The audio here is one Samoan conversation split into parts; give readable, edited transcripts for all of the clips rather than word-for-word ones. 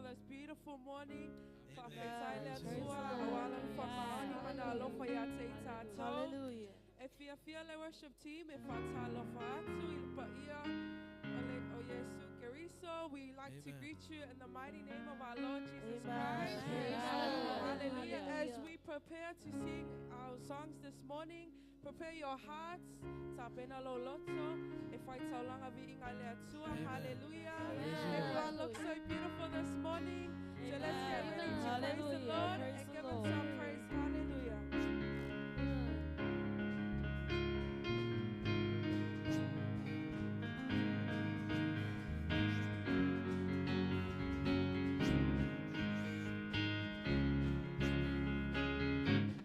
for this beautiful morning. Faafetai le Atua, auā lana faamaoni ma lona alofa ia te i tatou. Hallelujah. E fiafia le worship team e faatalofa atu i le paia o le o Iesu Keriso. We like to Amen. greet you in the mighty name of our Lord Jesus Amen. Christ. Praise the Lord. Hallelujah. As Hallelujah. we prepare to sing our songs this morning, prepare your hearts. Tapena lou loto. E faitaulaga viiga i le Atua. Amen. Hallelujah. Praise the Lord. Everyone looks so beautiful this morning. So let's get ready to praise the Hallelujah. Lord Praise and the give him Lord. some praise. Hallelujah.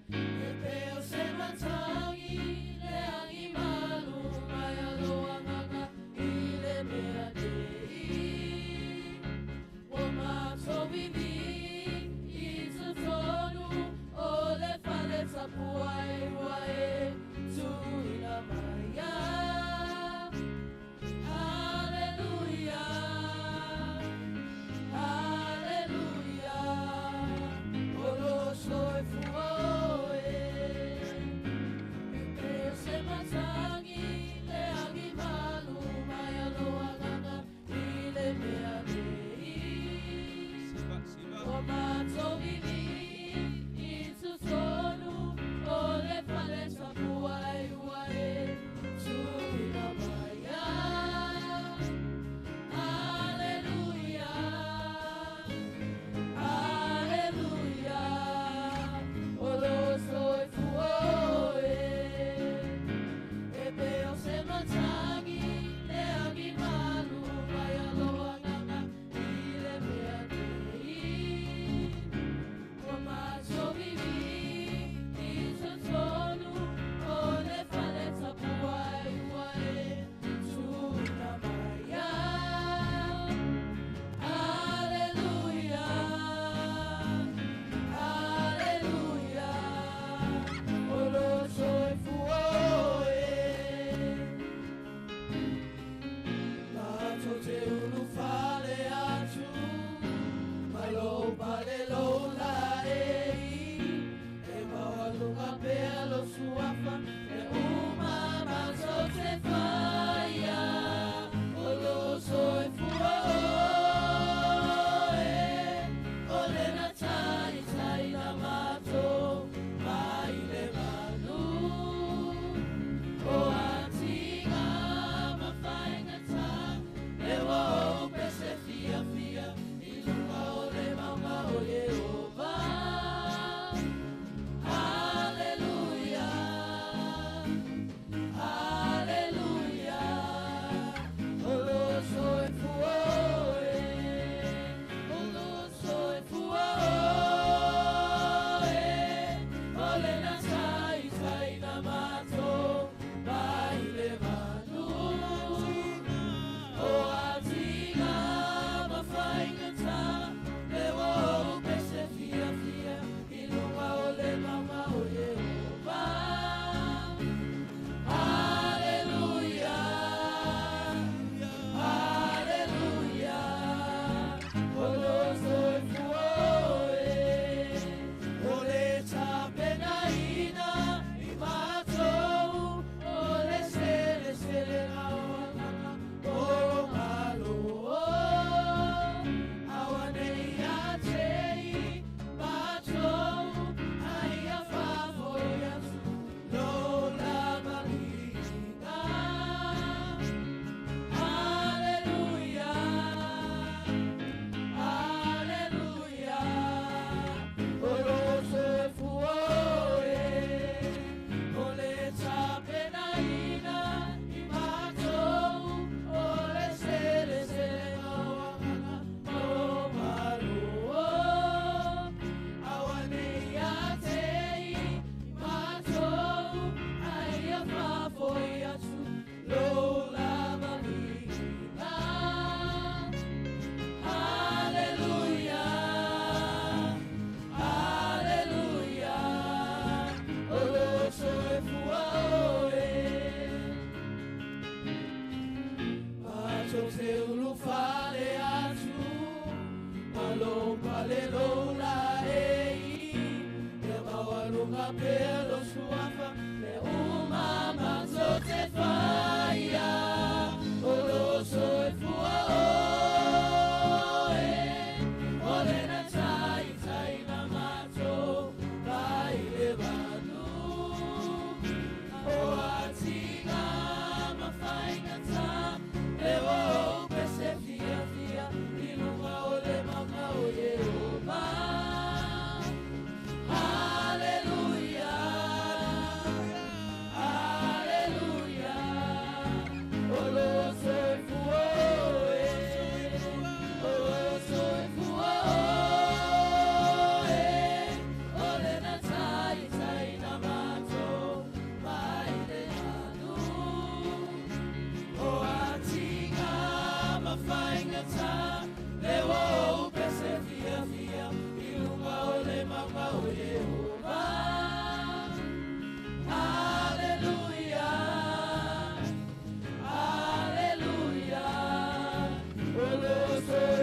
E pei o se matagi le agi malu mai a lou agaga i le mea nei.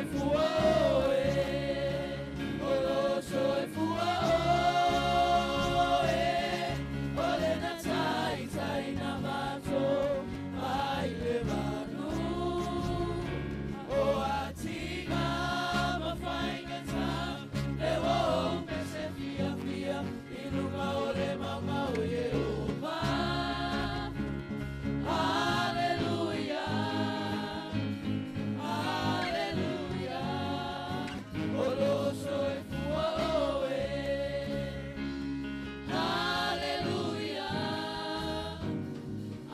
soifua oe, o lo soifua oe, o le na taitai na matou mai le manu. O atiga mafaigata, le ua ou pese fiafia, i luga o le mauga o Ieova. Hallelujah, hallelujah, o lo soifua oe. Hallelujah,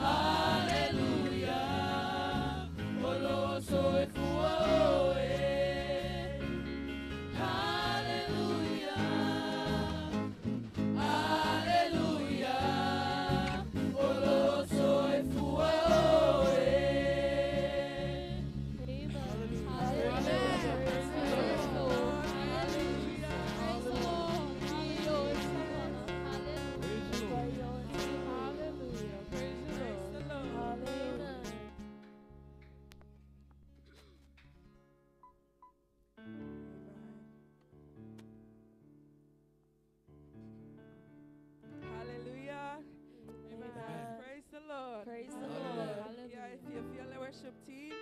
hallelujah, o lo soifua oe. Hallelujah, hallelujah, o lo soifua oe. Hallelujah. Praise the Lord. Praise the Lord. Praise the Lord. Hallelujah. Praise the Lord. Amen. Hallelujah. Amen. Praise the Lord. Praise the Lord. Ia e fiafia le worship team.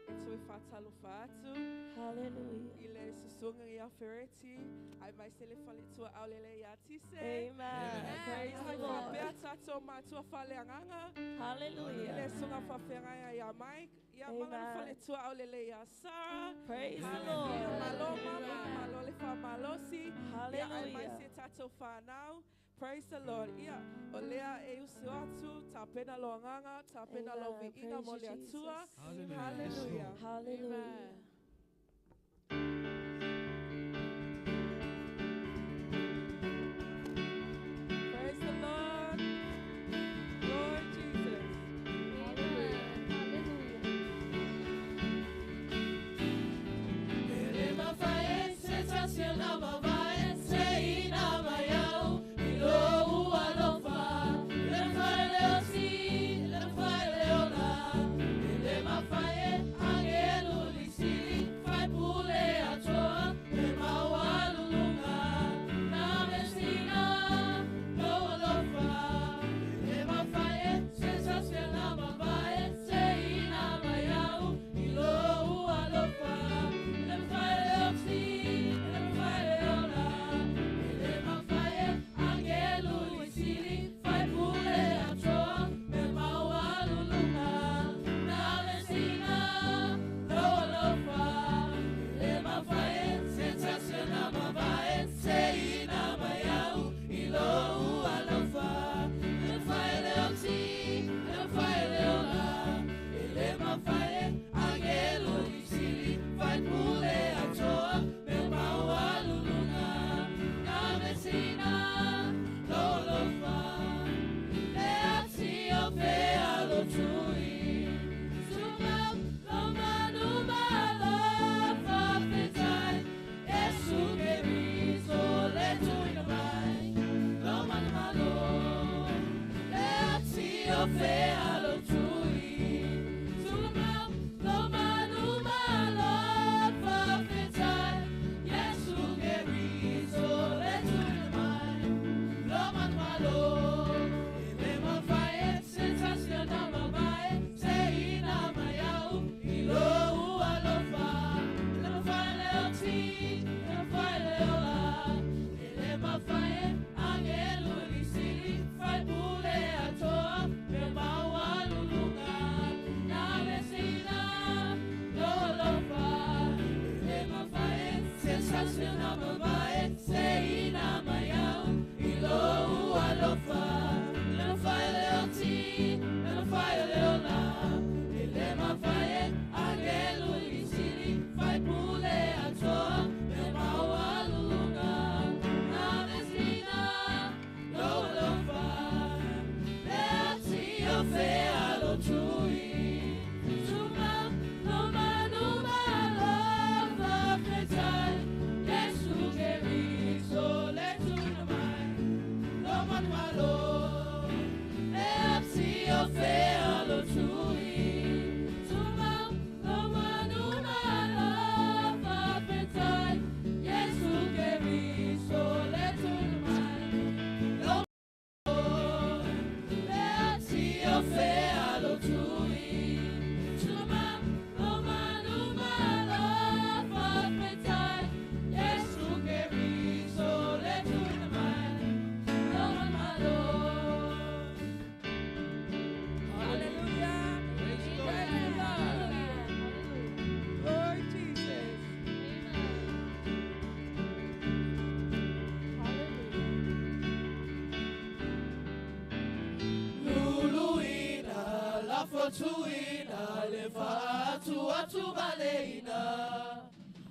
E tui whātalofa atu. Hallelujah. I le susunga ia Fereti. Ai mai se le faletua au lele ia Tise. Amen. Praise Ai the Lord. whapea tātou mātua whale anganga. I le Hallelujah. sunga whawhengaia ia Mike. Ia manga le Amen. faletua au lele ia Sarah. Praise the Ia Lord. malo mama, malo le whamalosi. Ia ai mai Hallelujah. se tātou whānau. Praise the Lord. Ia, o lea e usu atu, tā pena lo anganga, tā pena lo Amen. viiga mo Praise le you, atua. Jesus. Hallelujah. Yes, Hallelujah. Lord. Hallelujah. Praise the Lord. Lord Jesus. Ele mafae sensacional mavae se ina maiau i lo alofa le fae le osi le fae le ola ele mafae angelu lisili fai pule atoa le maualuluga na mesina lo alofa ele mafae sensacional mavae se ina maiau i lo alofa le fae le osi le fae le ola ele mafae angelu lisili fai pule atoa me maualuluga na mesina lo alofa ele mafae sensacional mavae se ina maiau i lo alofa le fae le osi le fae le ola ele mafae angelu lisili fai pule atoa me maualuluga na mesina lo alofa le atio fe alo tui Suma loma numa alofa fetai Yesu keriso le tuina mai Loma numa lo le atio fe alo tui Suma loma numa alofa fetai Yesu keriso le tuina mai Loma numa lo ele mafae sensacional mavae se ina maiau i lo alofa ele mafae le oti ele mafae le ola ele mafae angelu lisili fai pule atoa me maualuluga na mesina lo alofa ele mafae sensacional mavae se ina maiau i lo alofa le mafae le oti le mafae le ola ele mafae angelu lisili fai pule atoa me maualuluga na mesina lo alofa le atio fe alo tui Tuma loma numa alofa fetai Yesu keriso Lafotuina le faatu atu valeina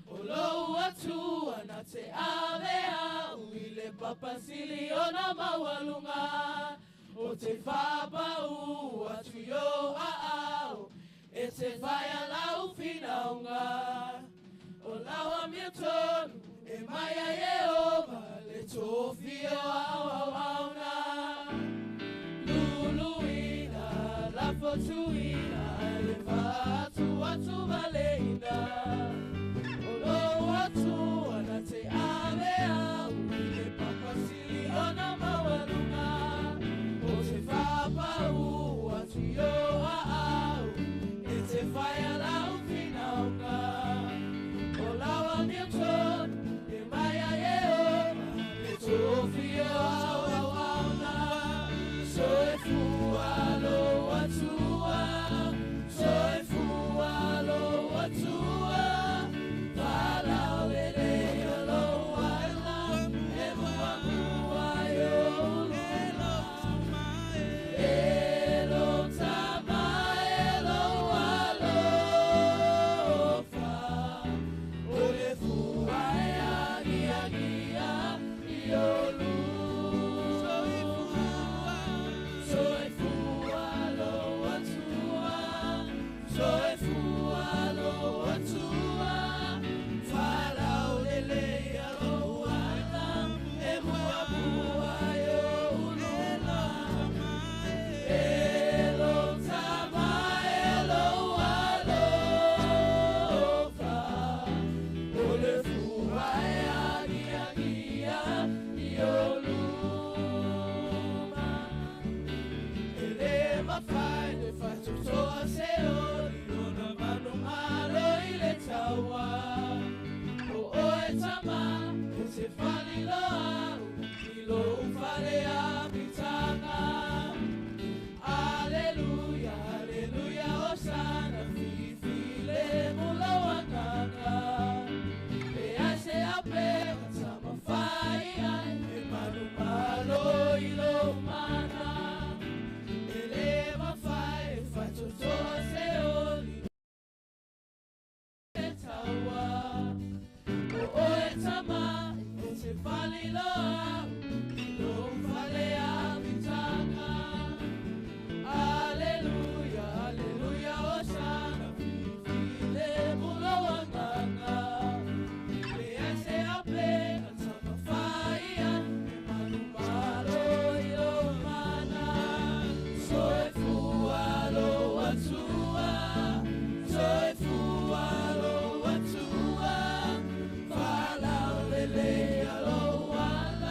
O lou atua na te ave au i le papasili ona maualuga O te faapau atu i o aao e te faia lau finauga O lau amiotonu e mai a Ieova le tofia o aoaoauna Luluina, lafotuina, le faatu atu valeina O lou atua na te ave au i le papasili ona maualuga O te faapau atu i o aao e te faia lau finauga O lau amiotonu e mai a Ieova le tofia o aoaoauna Soifua lou Atua, soifua lou Atua, faalaulelei o lou ala e muamua i ou luma. E lou tama e lou alofa, o le fua e agiagia i ou luma. Soifua lou Atua, soifua lou Atua, faalaulelei lou ala e muamua i ou luma. E lou tama e lou alofa, o le fua e agiagia i ou luma. E le mafai le faatoatoa se oli ona manumalo i le taua. O oe tama e te faliloa au i lou fale amitaga. Aleluia, aleluia, hosana, fifile mu lou agaga. E ai se auupega tamafai ai e manumalo i lou mana. E le mafai e faatoatoa se oli le taua. O oe tama e te faliloa au i lou fale amitaga. Aleluia, aleluia, hosana, fifile mu lou agaga. E ai se auupega tamafai ai e manumalo i lou mana. Soifua lou Atua, soifua lou Atua, faalaulelei lou ala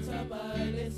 Awale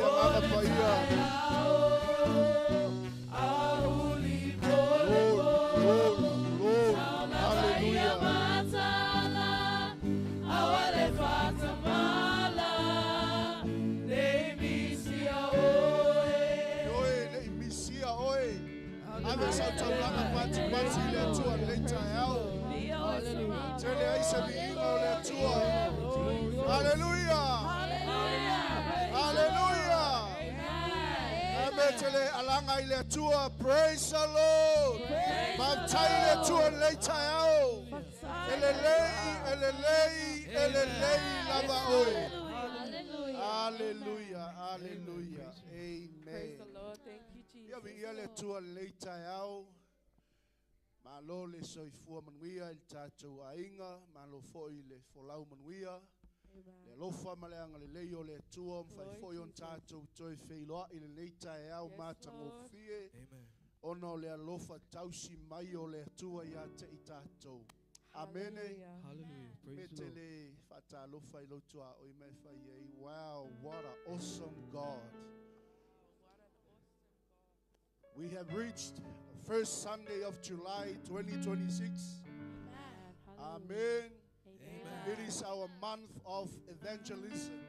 ai Agaga Paia. Glory, glory, glory. Hallelujah. Oe, le i misia oe. Ave sau taulaga patipati i le Atua lenei taeao. Tele ai se viiga o le Atua. Hallelujah. Hallelujah. Ame tele alanga i le Atua. Praise the Lord. Faafetai i le Atua lenei taeao. E lelei, e lelei, e lelei lava oe. Hallelujah. Hallelujah. Praise Amen. the Lord. Thank you, Ia Jesus. viia le Atua lenei taeao. Malo le soifua manuia i le tatou aiga, malo foi le folau manuia. Le alofa ma le agalelei o le Atua, mafai Glory foi ona Jesus. tatou toe feiloai lenei taeao Yes, matagofie, Amen. ona o le alofa tausi mai o le Atua ia te i tatou. Amene. Hallelujah. Hallelujah. Me Praise the te Lord. le faatalofa i lou tuaoi ma e fai ai. Wow, what an awesome God. We have reached the first Sunday of July 2026. Amen. It is our month of evangelism.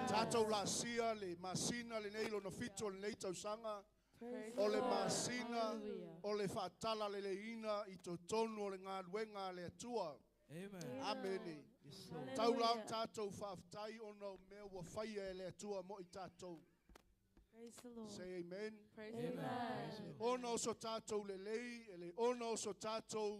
Tatou lasia le masina lenei lona fito lenei tausaga Praise o the le Lord. masina Hallelujah. o le faatala leleina i totonu o le galuega a le Atua. Amen. Amene. Yes, Lord. Tau la ona tatou faafetai ona o mea ua faia e le Atua mo i tatou. Praise the Lord. Say amen. Praise the Amen. Lord. Praise the Lord. Ona o so tatou lelei, e le ona o so tatou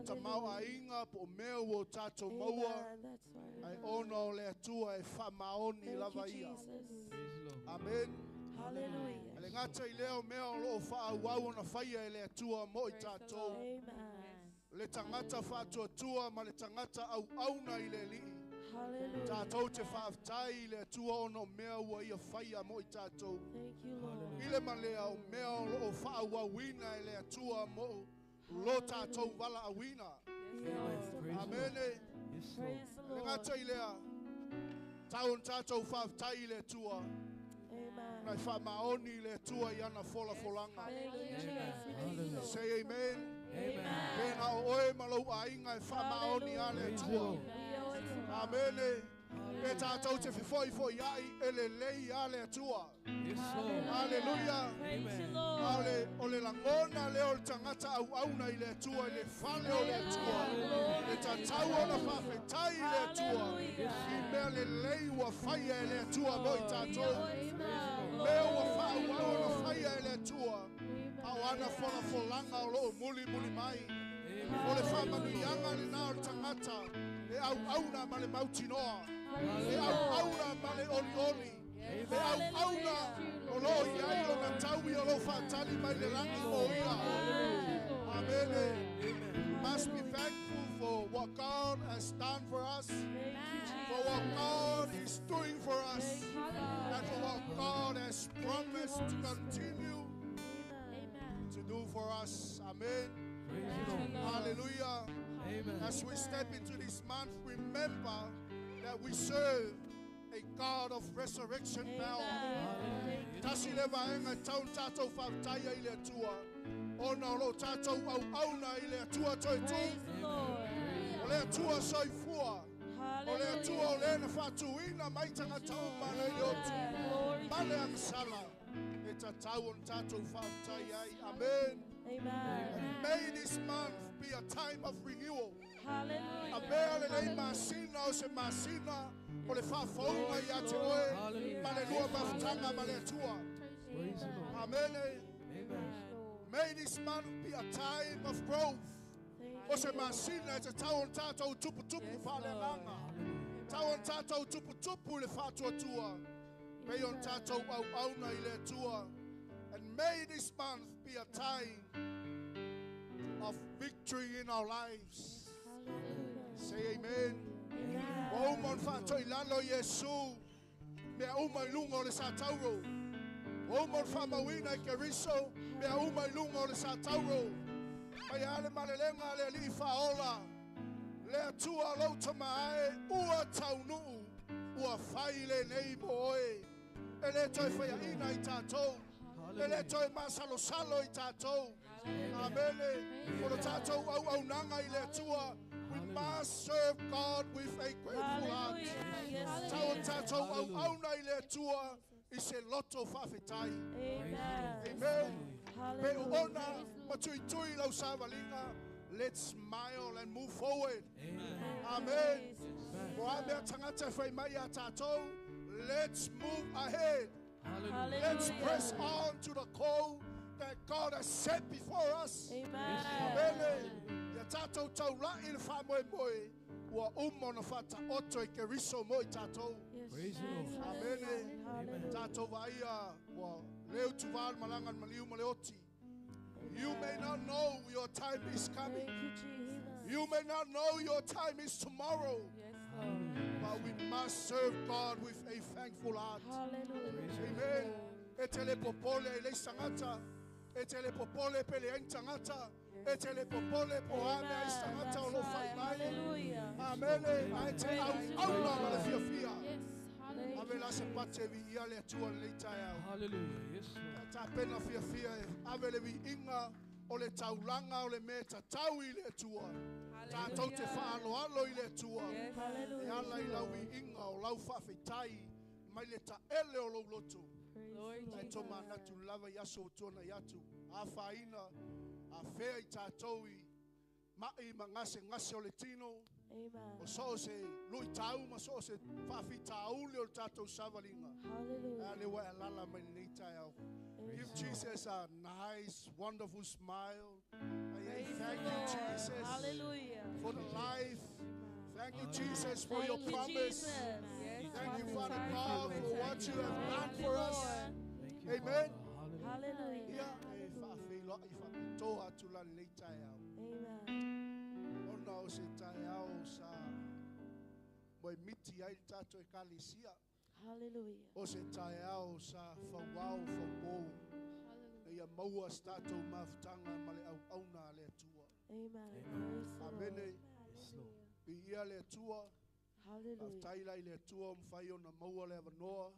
tamau aiga po o mea ua o tatou maua. Amen. That's right. Ai ona o le Atua e faamaoni Thank lava you, ia. Jesus. Praise the Lord. Amen. Hallelujah. E le gata i lea o mea o loo faaauau ona faia e le Atua mo i Praise the tatou. Lord. Amen. Le tagata faatuatua ma le tagata auauna i le Alii. Hallelujah. Tatou te faafetai i le Atua ona o mea ua ia faia mo i tatou. Thank you, Lord. I le malea o mea o loo faaauauina e le Atua mo lo tatou valaauina. Amen. Praise the Lord. Amene. Yes, Lord. Praise the Le Lord. gata i lea, tau ona tatou faafetai i le Atua. Amen. Na i faamaoni i le Atua i ana folafolaga. Thank you, Amen. Jesus. Hallelujah. Say amen. Amen. Pena o oe ma lou aiga e faamaoni a le Praise the Atua. Lord. Amene. Pe tatou te fefoifoi ai e lelei a le Atua. Yes, Lord. Hallelujah. Praise the A Lord. o le lagona lea o le tagata auauna i le Atua, i le fale o le Atua. Le tatau ona faafetai i le Atua. I mea lelei ua faia e le Atua mo i tatou. Mea ua faaauau ona faia e le Atua. A o ana folafolaga o loo mulimuli mai. O le faamanuiaga lena o le tagata e auauna ma le mautinoa. E auauna ma le olioli. E auauna o loo iai lona taui o loo faatali mai le lagi mo ia. Amene. Must be thankful for what God has done for us, for what God is doing for us, and for what God has promised to continue to do for us. Amen. Praise the Lord. Hallelujah. Amen. As we step into this month, remember that we serve a God of resurrection power. Hallelujah. Tasi le vaega tau tatou faafetaia i le Atua. Ona o loo tatou auauna i le Atua toe tu. Praise the Lord. O le Atua soifua. O le Atua o Hallelujah. lena faatuina mai tagata uma nei le otu. Glory Ma le agasala e tatau ona tatou faafetai ai. Amen. Amen. May this month be a time of renewal. Hallelujah. A mea lelei masina o se masina o le faafouga ia te oe Hallelujah. ma le lua mafutaga ma le Atua. Praise the Lord. Amen. Amen. May this month be a time of growth. Thank O se masina e te tau ona tatou tuputupu Yes, faaleagaga. Hallelujah. Tau ona tatou tuputupu le faatuatua. Pei ona tatou auauna i le Atua. And may this month be a time of victory in our lives. Say amen. Ua uma ona faatoilalo Iesu, mea uma i luga o le satauro. Ua uma ona faamauina i Keriso, mea uma i luga o le satauro. Mai a le malelega a le Alii faaola, le Atua lou tama ae, ua taunuu, ua fai lenei mo oe. E le toe faiaina i tatou. E le toe masalosalo i tatou. Amene. O le tatou auaunaga i le Atua. We must serve God with a grateful heart. Hallelujah. Yes, Tau o Jesus. tatou auauna i le Atua i se loto faafetai. Amen. Amen. Pe o Hallelujah. ona ma tuitui lau savaliga. Let's smile and move forward. Amen. Amen. Jesus. Mo a mea tagata e fai mai ia tatou. Let's move ahead. Hallelujah. Let's Hallelujah. press on to the goal that God has set before us. Amen. Amene. Ia tatou taulai le faamoemoe ua uma ona faataoto i Keriso mo i tatou. Yes, Praise the Lord. Jesus. Amene. Hallelujah. Tatou vaia ua leu tuvā le malaga le maliu ma le oti. You may not know your time is coming. Thank you, Jesus. You may not know your time is tomorrow. Yes, Lord. But we must serve God with a thankful heart. Hallelujah. Amen. E te le popole i le sangata. E te le popole pe le ai tangata. E te le popole po a mea i Amen. sangata That's o lo right. fai mai. Hallelujah. Amene. Ae te au au la ma le fiafia. Yes. Hallelujah. Ave la se pate vi ia le atua le leita e au. Hallelujah. Yes, Lord. Ta pena fiafia e ave le vi inga o le taulanga o le mea tatau i le atua. Tātou te whaaloalo i le atua. Yes. E Hallelujah. ala i lau inga o lau whaafetai mai le taele o lou loto. Praise Glory the Ai Lord. tō manatu lava i aso o tōna i atu. A whaina, a whea i tātou i mai ma ngase ngase o le tino. Amen. O so se lui tau ma so se whawhi tāule o le tātou savalinga. A Hallelujah. le wa alala mai nei tai au. Give Jesus a nice, wonderful smile. Ai, ai, Praise the thank you, Lord. Jesus, Hallelujah. for the life. Thank you, Jesus, for Thank your you, promise. Jesus. Yes, Thank you, Father, Father thank God, you for what you have Thank done you, for us. Lord. Thank you, Amen. Father. Hallelujah. Hallelujah. Ia e whaawhiloa i whapitoa atu la lei tai au. Amen. Ona o se tai au sa moe miti ai le tātou e kalesia. Hallelujah. O se tai au sa whauau whaupou. Na ia maua se tātou mafutanga ma le au auna a le atua. Amen. Amen. Praise the Lord. Amene. Yes, Lord. Bi ia le atua. Hallelujah. Whaftaila i le atua mwhai ona maua le avanoa.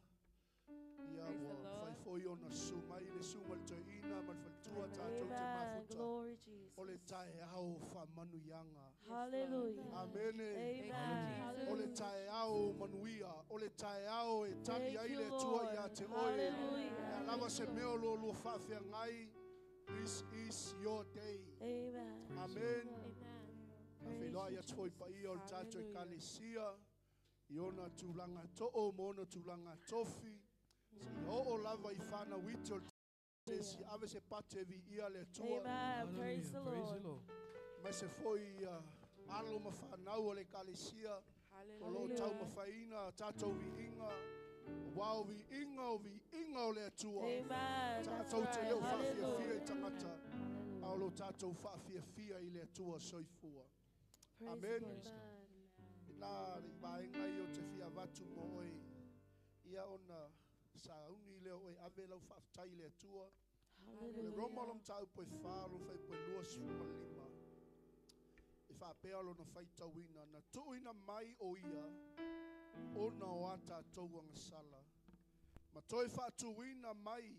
Ia Praise ua the Lord. whai foi ona su mai le su ma le toeina ma le whalitua tātou te Amen. mafuta. Glory O le Jesus. tae au whamanu ianga. Hallelujah. Amene. Amen. O le tae au manuia. O le tae au e tali Thank ai you, le atua ia Lord. te oe. Ia Hallelujah. lava se meo lo lua whaafea ngai. This is your day. Amen. Amen. Praise Awhiloa you, ia tui pa ia o le tātou e Hallelujah. kalesia. I ona tūlanga to'o mo ona tūlanga tofi. Se i oo lava i whana witi o le te si ave se pate vi ia le atua. Amen. Praise the Hallelujah. Praise Lord. the Lord. Mai se foi ia alo ma whanau o le kalesia. O lo Hallelujah. tau mawhaina, tātou vi inga. Wao vi inga o vi inga o le atua. Amen. That's Tātou te right. leo whaafiafia i Hallelujah. tangata. Hallelujah. Ao lo tātou whaafiafia i le atua soifua. Praise Amen. the Lord. Nā le vaenga i o te fia vatu mo oe. Ia ona sauni leo oe ave lau whaaftai le atua. O le Roma Hallelujah. lo mtau poe whā lo whai poe lua sifuma lima. E whaapea lo na whai tauina. Na tuuina mai o ia, ona o a tātou angasala. Ma toi whaatuina mai,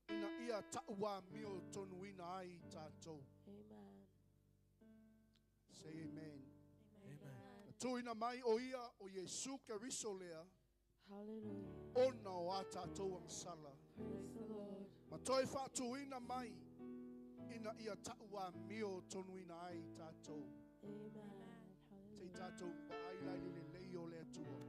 ina ia taua mio tonuina ai tātou. Amen. Say amen. Amen. Na tuuina mai o ia o Yesu Keriso lea, Hallelujah. ona o a tātou angasala. Praise the Lord. Ma toi whaatuina mai, ina ia taua mio tonuina ai tātou. Amen. Te Hallelujah. tātou waaila i le lei o le atua.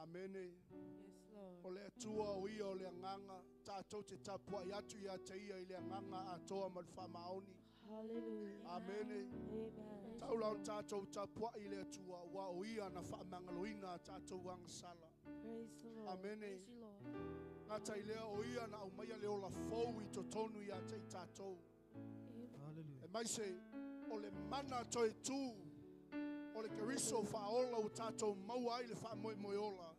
Amene. Yes, Lord. O le atua o ia o le anganga. Tātou te tapuai atu ia te ia i le anganga atoa ma le whamaoni. Hallelujah. Amene. Amen. Taula on tātou tapuai i le atua. Wa o ia na whaamangaloina a tātou angasala. Praise the Lord. Amene. Praise you, Lord. Ngā tai lea o ia na au maia le ola fou i totonu ia te i tātou. Amen. Hallelujah. E mai se o le mana toe tū o le keriso whaola o tātou maua ai le whaamoe moe ola.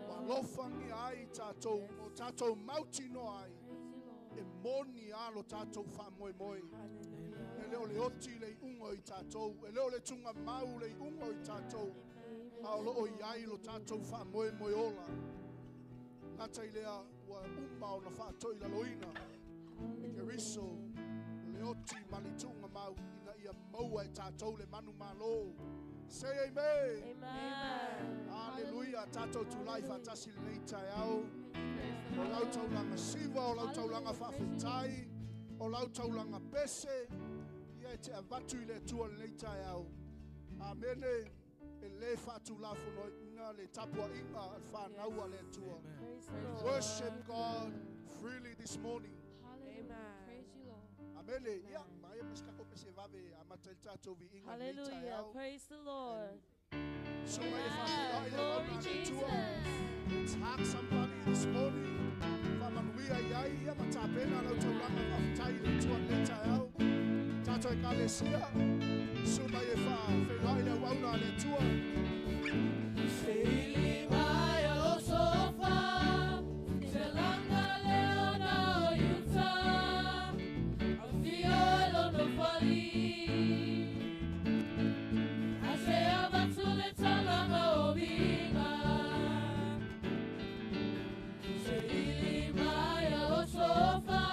Wa lofangi ai tātou, mo tātou mauti no ai, Praise you, Lord. e moni alo tātou whaamoe moe. Amen. E leo le oti le i ungo i tātou, e leo le tunga mau le i ungo i tātou, Amen. a o loo i ai lo tātou whaamoe moe ola. Gata i lea ua uma o na whaatoi laloina. E ke riso le oti ma le tuunga mau ina ia maua e tātou le manu malo. Say amen. Amen. Hallelujah. Tātou tūlai whaatasi le nei tai au. O lau taulanga siwa, o lau taulanga whaafetai, o lau taulanga pese. Ia e te avatu i le tua le nei tai au. Amene e le whaatulafono inga le tapua inga al whānaua le tua. Amen. Praise the Lord. Worship God freely this morning. Hallelujah. Amen. Praise you, Lord. Amene, ia, mai e kako pese vave a mata il tātou vi inga nei tai Hallelujah. au. Praise the Lord. So mai e whawhira i le Glory mauna le tua. Jesus. Let's hug somebody this morning. Whamanuia iai ia ma tāpena lau taulanga whawhitai le tua le tai au. Tātou e kalesia. Suma e whawhira i le wauna le tua. Seili mai o sofa, se langa leo na o yuta, a fio e lono fali. A se avatu le talanga o vinga. Seili mai o sofa,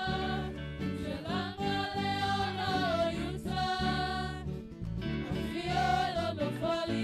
se langa leo na o yuta, a fio e lono fali.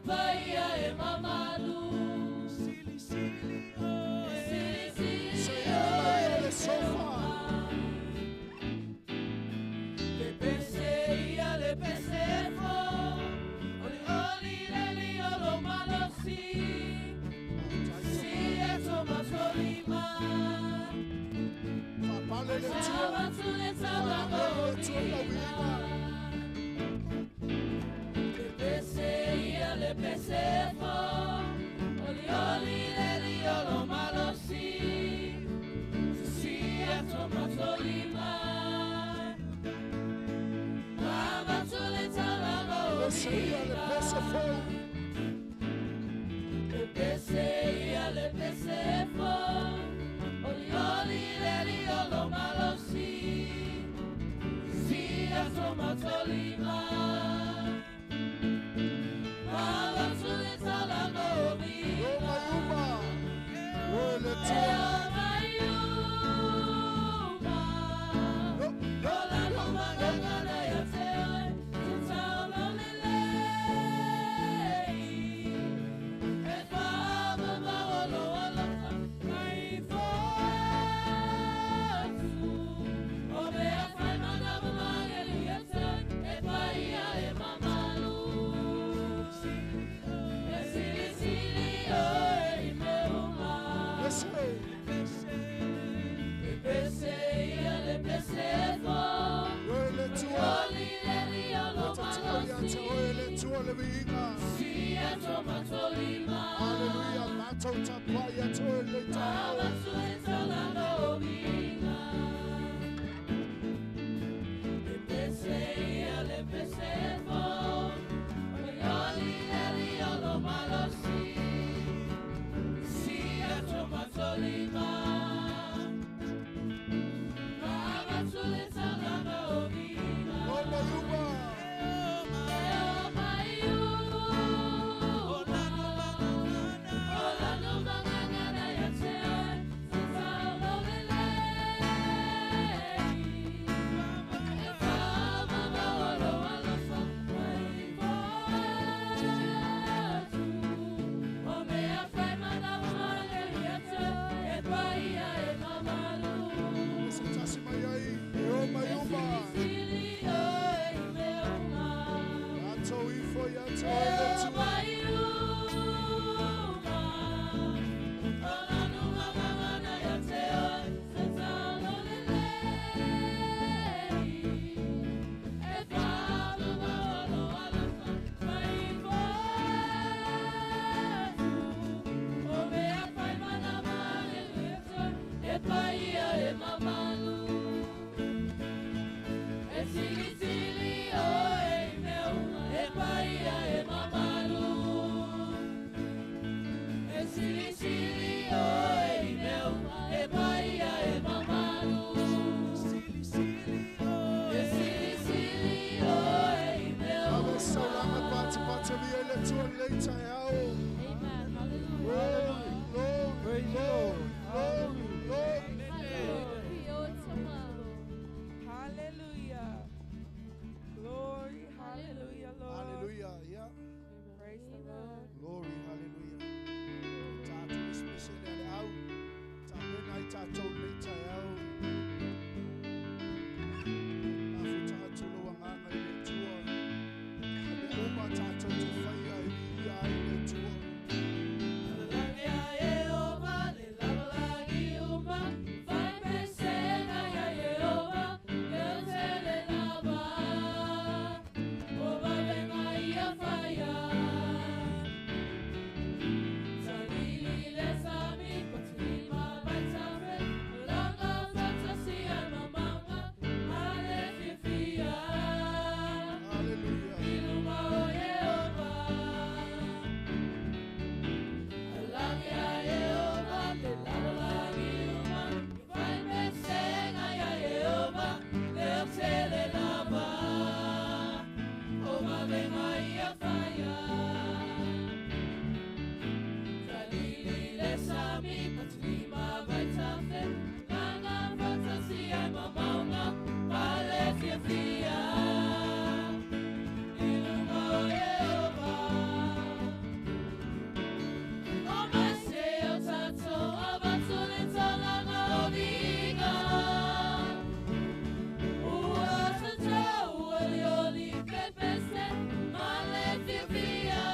Paia e mamalu. Sili, sili, oh, Sili, sili, Seili mai e le sofa. Le pese ia le pese fo, oli oli le li olo malosi, si e toma tolima, Whapale le tua. savatu le talaga Whapale le tua lau o inga. Le pese ia le pese fo, oli oli le li olo malosi, si e toma tolima. Le seia le pese fou. Le pese ia le pese fo, oli oli le li olo malosi, si a toma tolima. Mava tule talanga o O mai uma. O le E tua. o mai uma. Yo, yo, Ola yo, no yo. mangangana ia te oe, te taolo lelei. E whaamama olo alofa, mai foatu. O mea whai mana mamangeli ia te oe, e paia e mamalu. E sili sili oe i me uma. Le sei. Le pese ia le pese fo. O le tua. Oli le li olo O te tua ia te oe le tua le viinga. Si e toma tolima. Hallelujah. Mātou tapua ia te oe le tai au. Avatu e talanga o vinga. Le pese ia le pese fo. Oli oli le li olo malosi. Si e toma tolima. Avatu e talanga o vinga. O mai uma. E o mai uma. Ola no mangangana. lenei taeao. Amen. Hallelujah. Glory, glory, Praise the glory, Lord. glory, glory. Hallelujah. Hallelujah. Glory, hallelujah, Lord. Hallelujah. Yeah. Praise the Lord. Glory, hallelujah. Tātou le spese le ale au. Tāpena i tātou nei taeao. Mafuta atu lo anganga i le Atua. A mea uma tātou te whaia e viia ai le Atua. Hallelujah.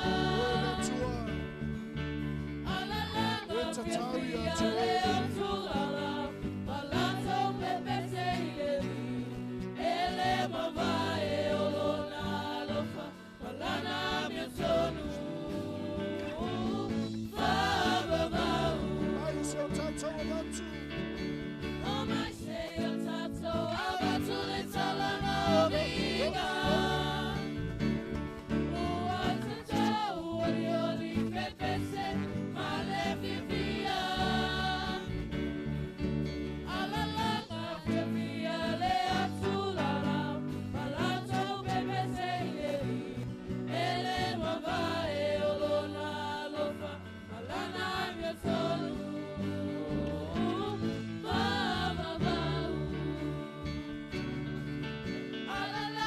O le Atua. E tatau ia te oe. Mai se o tātou avatu.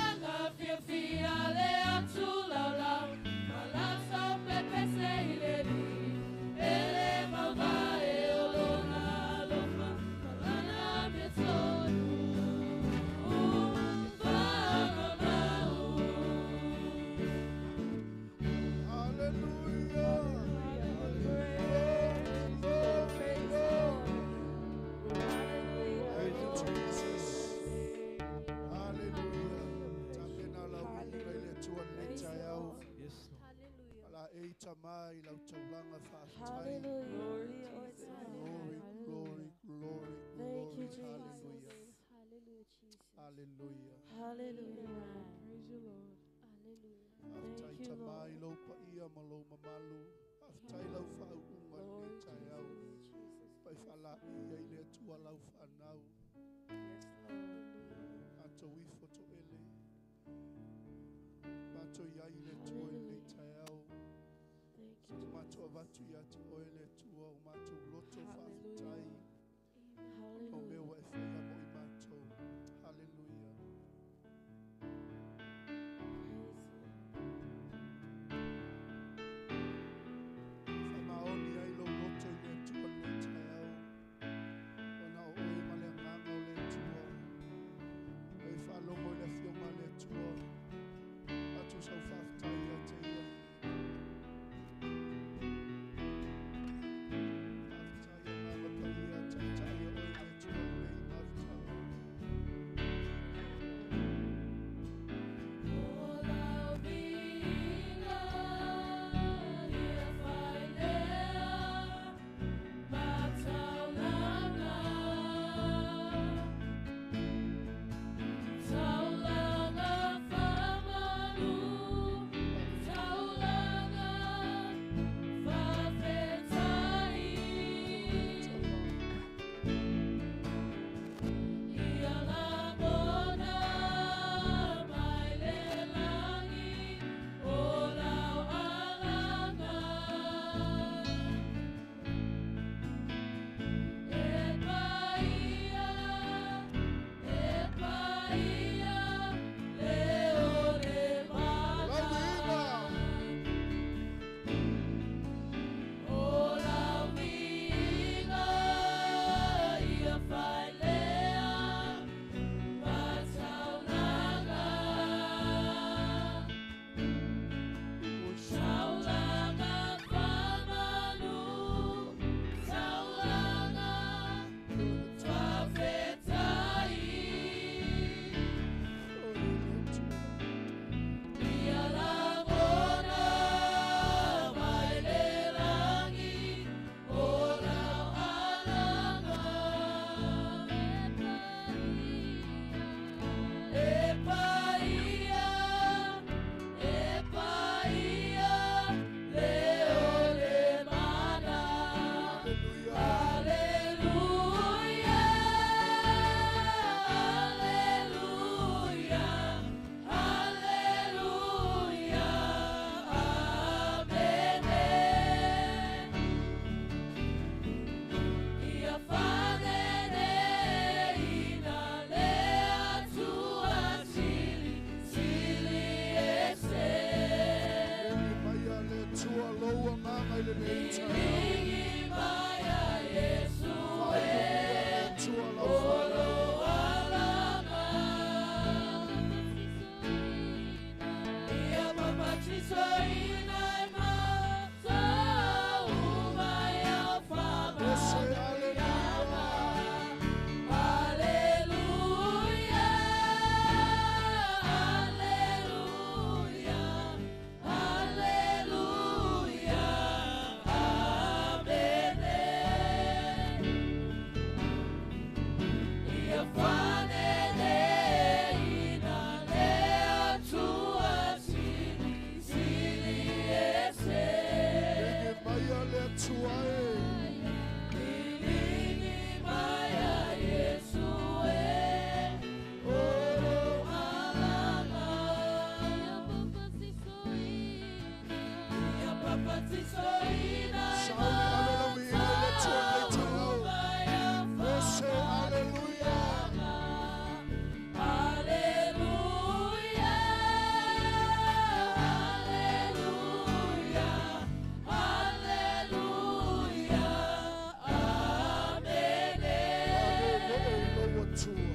Hallelujah. Glory, glory, glory. Thank you, Jesus. Hallelujah. Tapena lau ika i le Atua lenei taeao. Yes, Lord. Hallelujah. Ala e ita mai lau taulaga faafetai. Hallelujah. Glory, Jesus. Glory, glory, glory, Thank you, glory. Jesus. Hallelujah. Hallelujah, Jesus. Hallelujah. Hallelujah. Amen. Praise you, Lord. Hallelujah. Faafetai Thank you, tamai Lord. lou paia ma lou mamalu. Faafetai lau faauuga i lenei Glory, taeao. Jesus. Pai faalaia i le Atua lau whanau. Yes, Lord. Mātou ifo to ele. Mātou iai le Atua i lenei taeao. Thank you, Mātou avatu ia te oe le Atua o mātou loto faafetai. Hallelujah. O mea ua e whaia mo i mātou. Hallelujah. Praise you. Whamaoni ai lou loto i le Atua lenei taeao. Ona o oe ma le anganga o le Atua. Oe whaalogo i le afioga a le Atua. Atu sau faafetai ia te ia. Faafetai Atua lou agaga i lenei taeao. Faainuia le Atua lau fanau. Ese aleluia. Ligi maia le Atua e. Sauli ave lau viiga i le Atua i lenei taeao. Ese aleluia. Aleluia i lou Atua.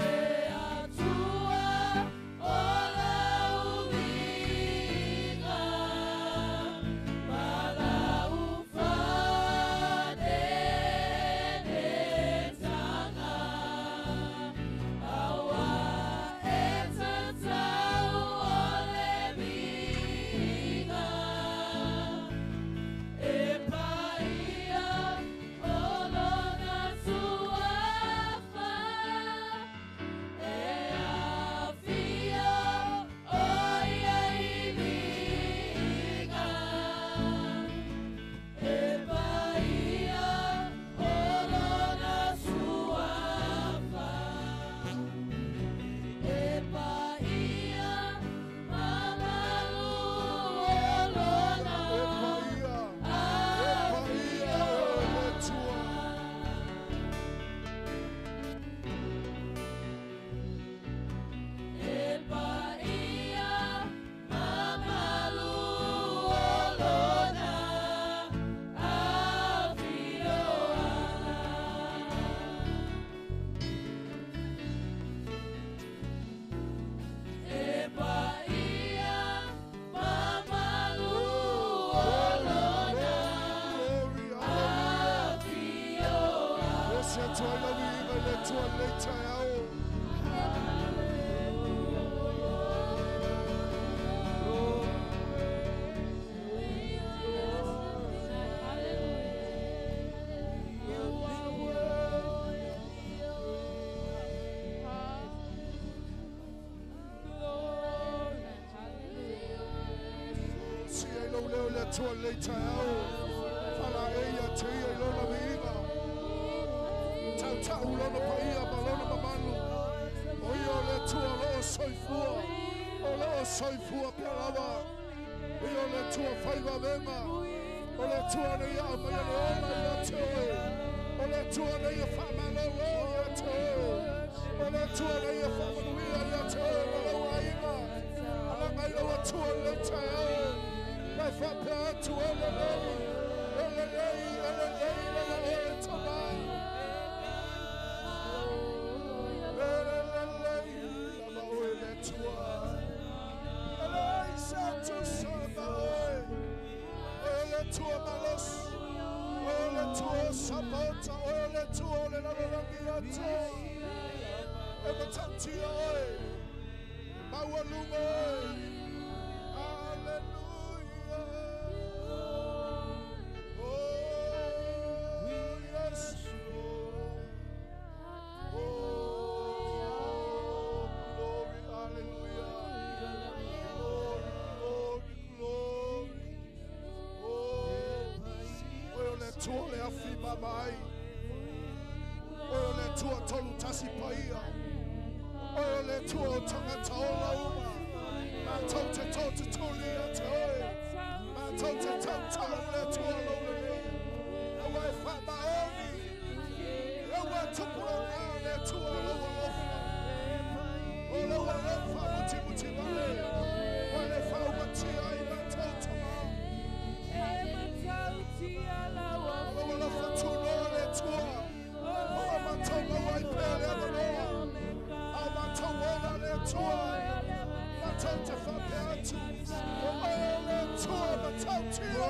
Le Atua. Ligi maia le Atua le agaga i lenei taeao. E paia. E paia o le Atua. Glory, hallelujah. Ese Atua i lau viiga i le Atua i lenei taeao. Si ai lou leo le Atua i lenei taeao. Fala e ia te ia i lona viiga. Tau tau lona paia ma lona mamalu. O ia o le Atua o loo soifua. O loo soifua pea lava. O ia o le Atua faivavega. O le Atua na ia aumaia le ola ia te oe. O le Atua na ia faamalolo ia te oe. O le Atua na ia faamanuia ia te oe ma lau aiga. Alaga i lau Atua i lei taeao. Mai faapea atu e lelei. E lelei, e lelei lava oe tama. E lelei lava oe le Atua. E leai se tusa ma oe. Oe le Atua malosi. Oe le Atua o Sapaota. Oe le Atua o le lalolagi atoa. E matautia oe. Maualuga oe. Hallelujah. Oh, yes, Lord. Oh, glory, hallelujah. Glory, glory, glory. Oh, oe o le Atua le afi mamai. Oe o le Atua tolu tasi paia. Oe o le Atua o tangata ola uma. Mātou te tau te tuli a te oe. Mātou te tau tau le Atua lau lelei. Aua e whaamaoni. Aua e tupura ngā le Atua lau alofa. O lau alofa muti muti male. Wa le whaumatia i mātou tama. Lau alofa tūnoa le Atua. O a mātou maua i pea le avanoa. A mātou ola le Atua. Mātou te whapea atu. O oe o le Atua matautia.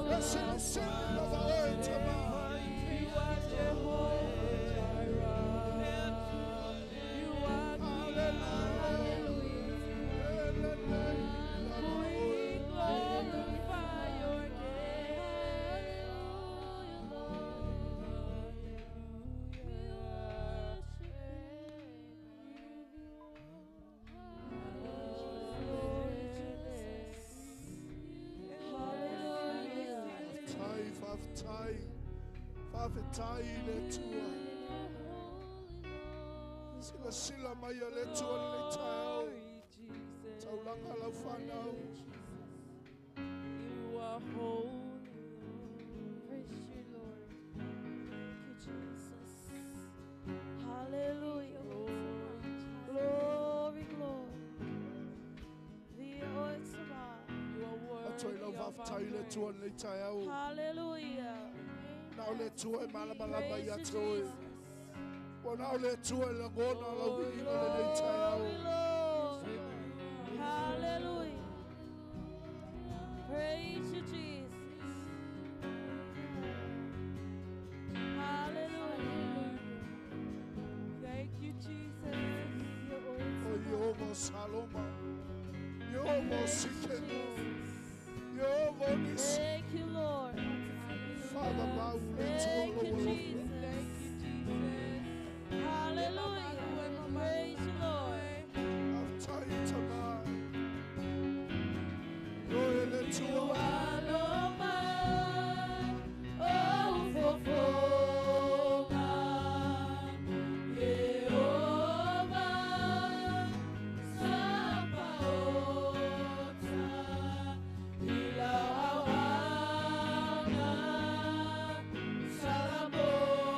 E silisili lava oe tama. You are Jehovah Jireh. You are Hallelujah. E lelei lava We oe. glorify your name. Tai, whawhetai, whawhetai i le Atua. Sila sila mai a le Atua le lei taeao. Taulanga lau whanau. You are holy. Praise you, Lord. Thank you, Jesus. Hallelujah. Glory, glory. The Otsama. You are Atoa i worthy lau of our whawhetai i le praise. Atua le lei taeao. Hallelujah. Nao le Atua e malamalama Praise ia you, te oe. Jesus. Ua nao le Atua e lagona lau viiga le lei taeao. Glory, Lord. Hallelujah. Praise you, Jesus. Hallelujah. Thank you, Jesus. O Yehova Saloma. Yehova Sikenu. Yehova Nisi. Thank you, Lord. Father, mau le Atua Thank lau you, alofa. Jesus. Thank you, Jesus. Hallelujah. Praise you, Lord. Whawhetai tama. Oe le Atua. Salamota.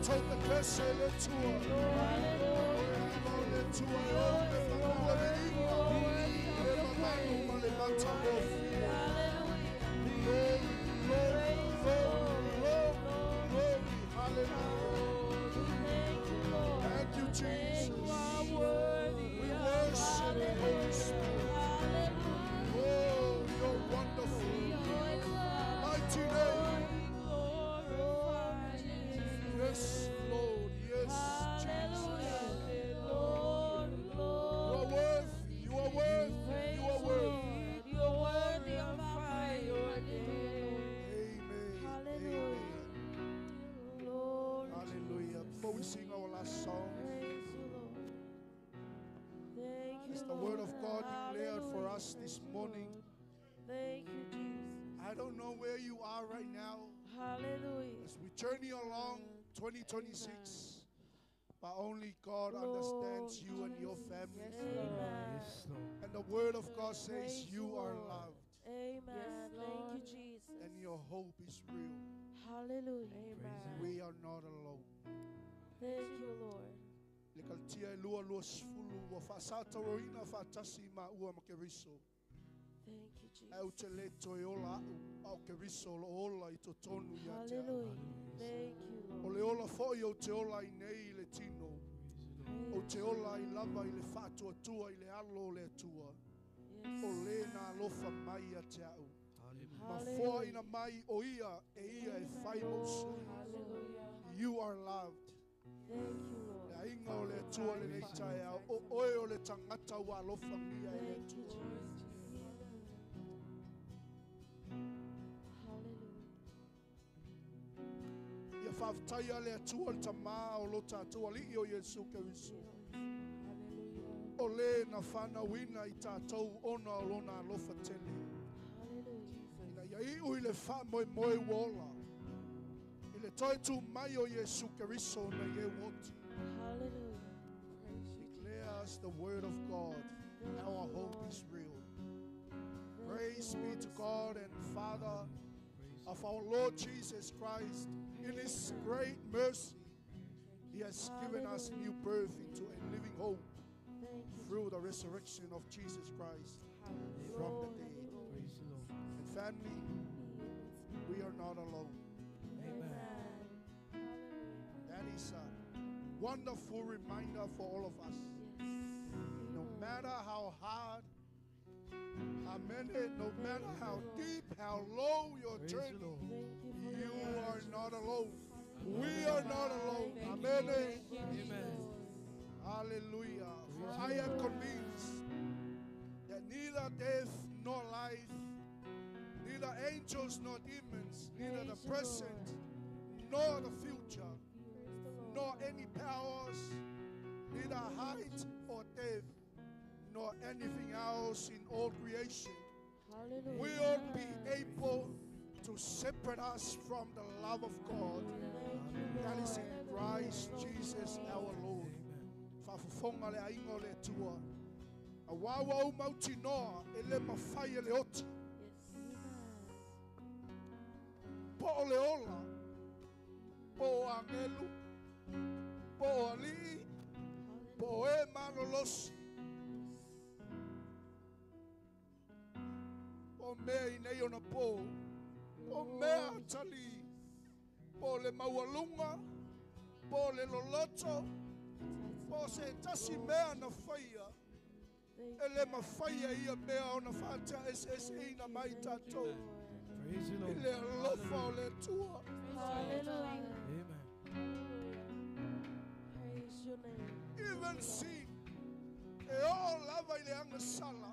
tatou pepese i le Atua. O le ava o le Atua e ou le manu le viiga, le mamalu ma le matagofie. Glory, glory, glory, glory, glory. Hallelujah. Thank you, Jesus. We worship you, Holy Spirit. Oh, you're wonderful. Mighty name. Yes, Lord. Yes, Jesus. You are worthy. You are worthy. You are worthy. You're worthy of our praise. Amen. Hallelujah. Amen. Glory. Hallelujah. Before we sing our last song, Praise you, Lord. Thank you, as the word of God declared for Hallelujah. us this Praise you, morning, Lord. Thank you, Jesus. I don't know where you are right now Hallelujah. as we journey along 2026, but only God understands you and your family. Yes, Amen. Yes, Lord. And the word of God says Praise you the are Lord. loved Amen. Yes, Thank you, Lord. Jesus. and your hope is real. Hallelujah. Amen. We are not alone. Thank you, Lord. Le kaltia e lua lua sefulu ua faasataroina faatasi maua ma Keriso. Thank you, Jesus. Ae ou te le toe ola a'u, a o Keriso o loo ola i totonu ia te a'u. Hallelujah. Thank you, O Lord. le ola fo'i ou te ola ai nei i le tino. Ou te ola ai lava i le faatuatua i le alo o le Atua. Yes. O lē na alofa mai ia te a'u. Hallelujah. Ma foaina mai o ia e ia e fai mou sui. Hallelujah. You are loved. Thank you, Lord. Le aiga o le Atua lenei taeao. O oe o le tagata ua alofagia e le Thank you, Atua. Jesus. Hallelujah. Ia faafetaia le Atua le Tamā o lo tatou Alii o Iesu Keriso. Hallelujah. O lē na fanauina i tatou ona o lona alofa tele. Hallelujah. Ina ia iu i le faamoemoe ua ola. I le toe tu mai o Iesu Keriso na ie oti. Hallelujah. Declares the word of God. Thank Our you, hope Lord. is real. Thank Praise you, be to Holy God and Father Praise of our Lord Jesus Christ. In His great mercy, He has given us new birth into a living hope Thank you. through the resurrection of Jesus Christ from the dead. Praise the Lord. And family, we are not alone. Amen. That is a wonderful reminder for all of us. Yes. No matter how hard, amen, no matter how deep, how low your Praise the journey, Lord. Thank you for you your are not alone. We are not alone. Amen. Amen. Hallelujah. For I am convinced that neither death nor life, neither angels nor demons, neither the Praise the present nor the future, nor any powers, neither height or depth, nor anything else in all creation Hallelujah. will be able to separate us from the love of God Thank you, that is in Lord. Christ Jesus our Lord. Amen. Faafofoga le aiga o le Atua. Auā ua ou mautinoa e le mafai e le oti. Yes. Po o le ola, po o agelu, po o alii, po o e malolosi. Po o mea i nei ona po, po o mea atalii, po o le maualuga, po o le loloto, po o se tasi mea na faia, Thank e le mafai e ia mea ona faataeseeseina mai tatou. Praise the I Lord. le alofa o le Atua. Hallelujah. Amen. Praise your name. Even sin, e oo lava i le agasala,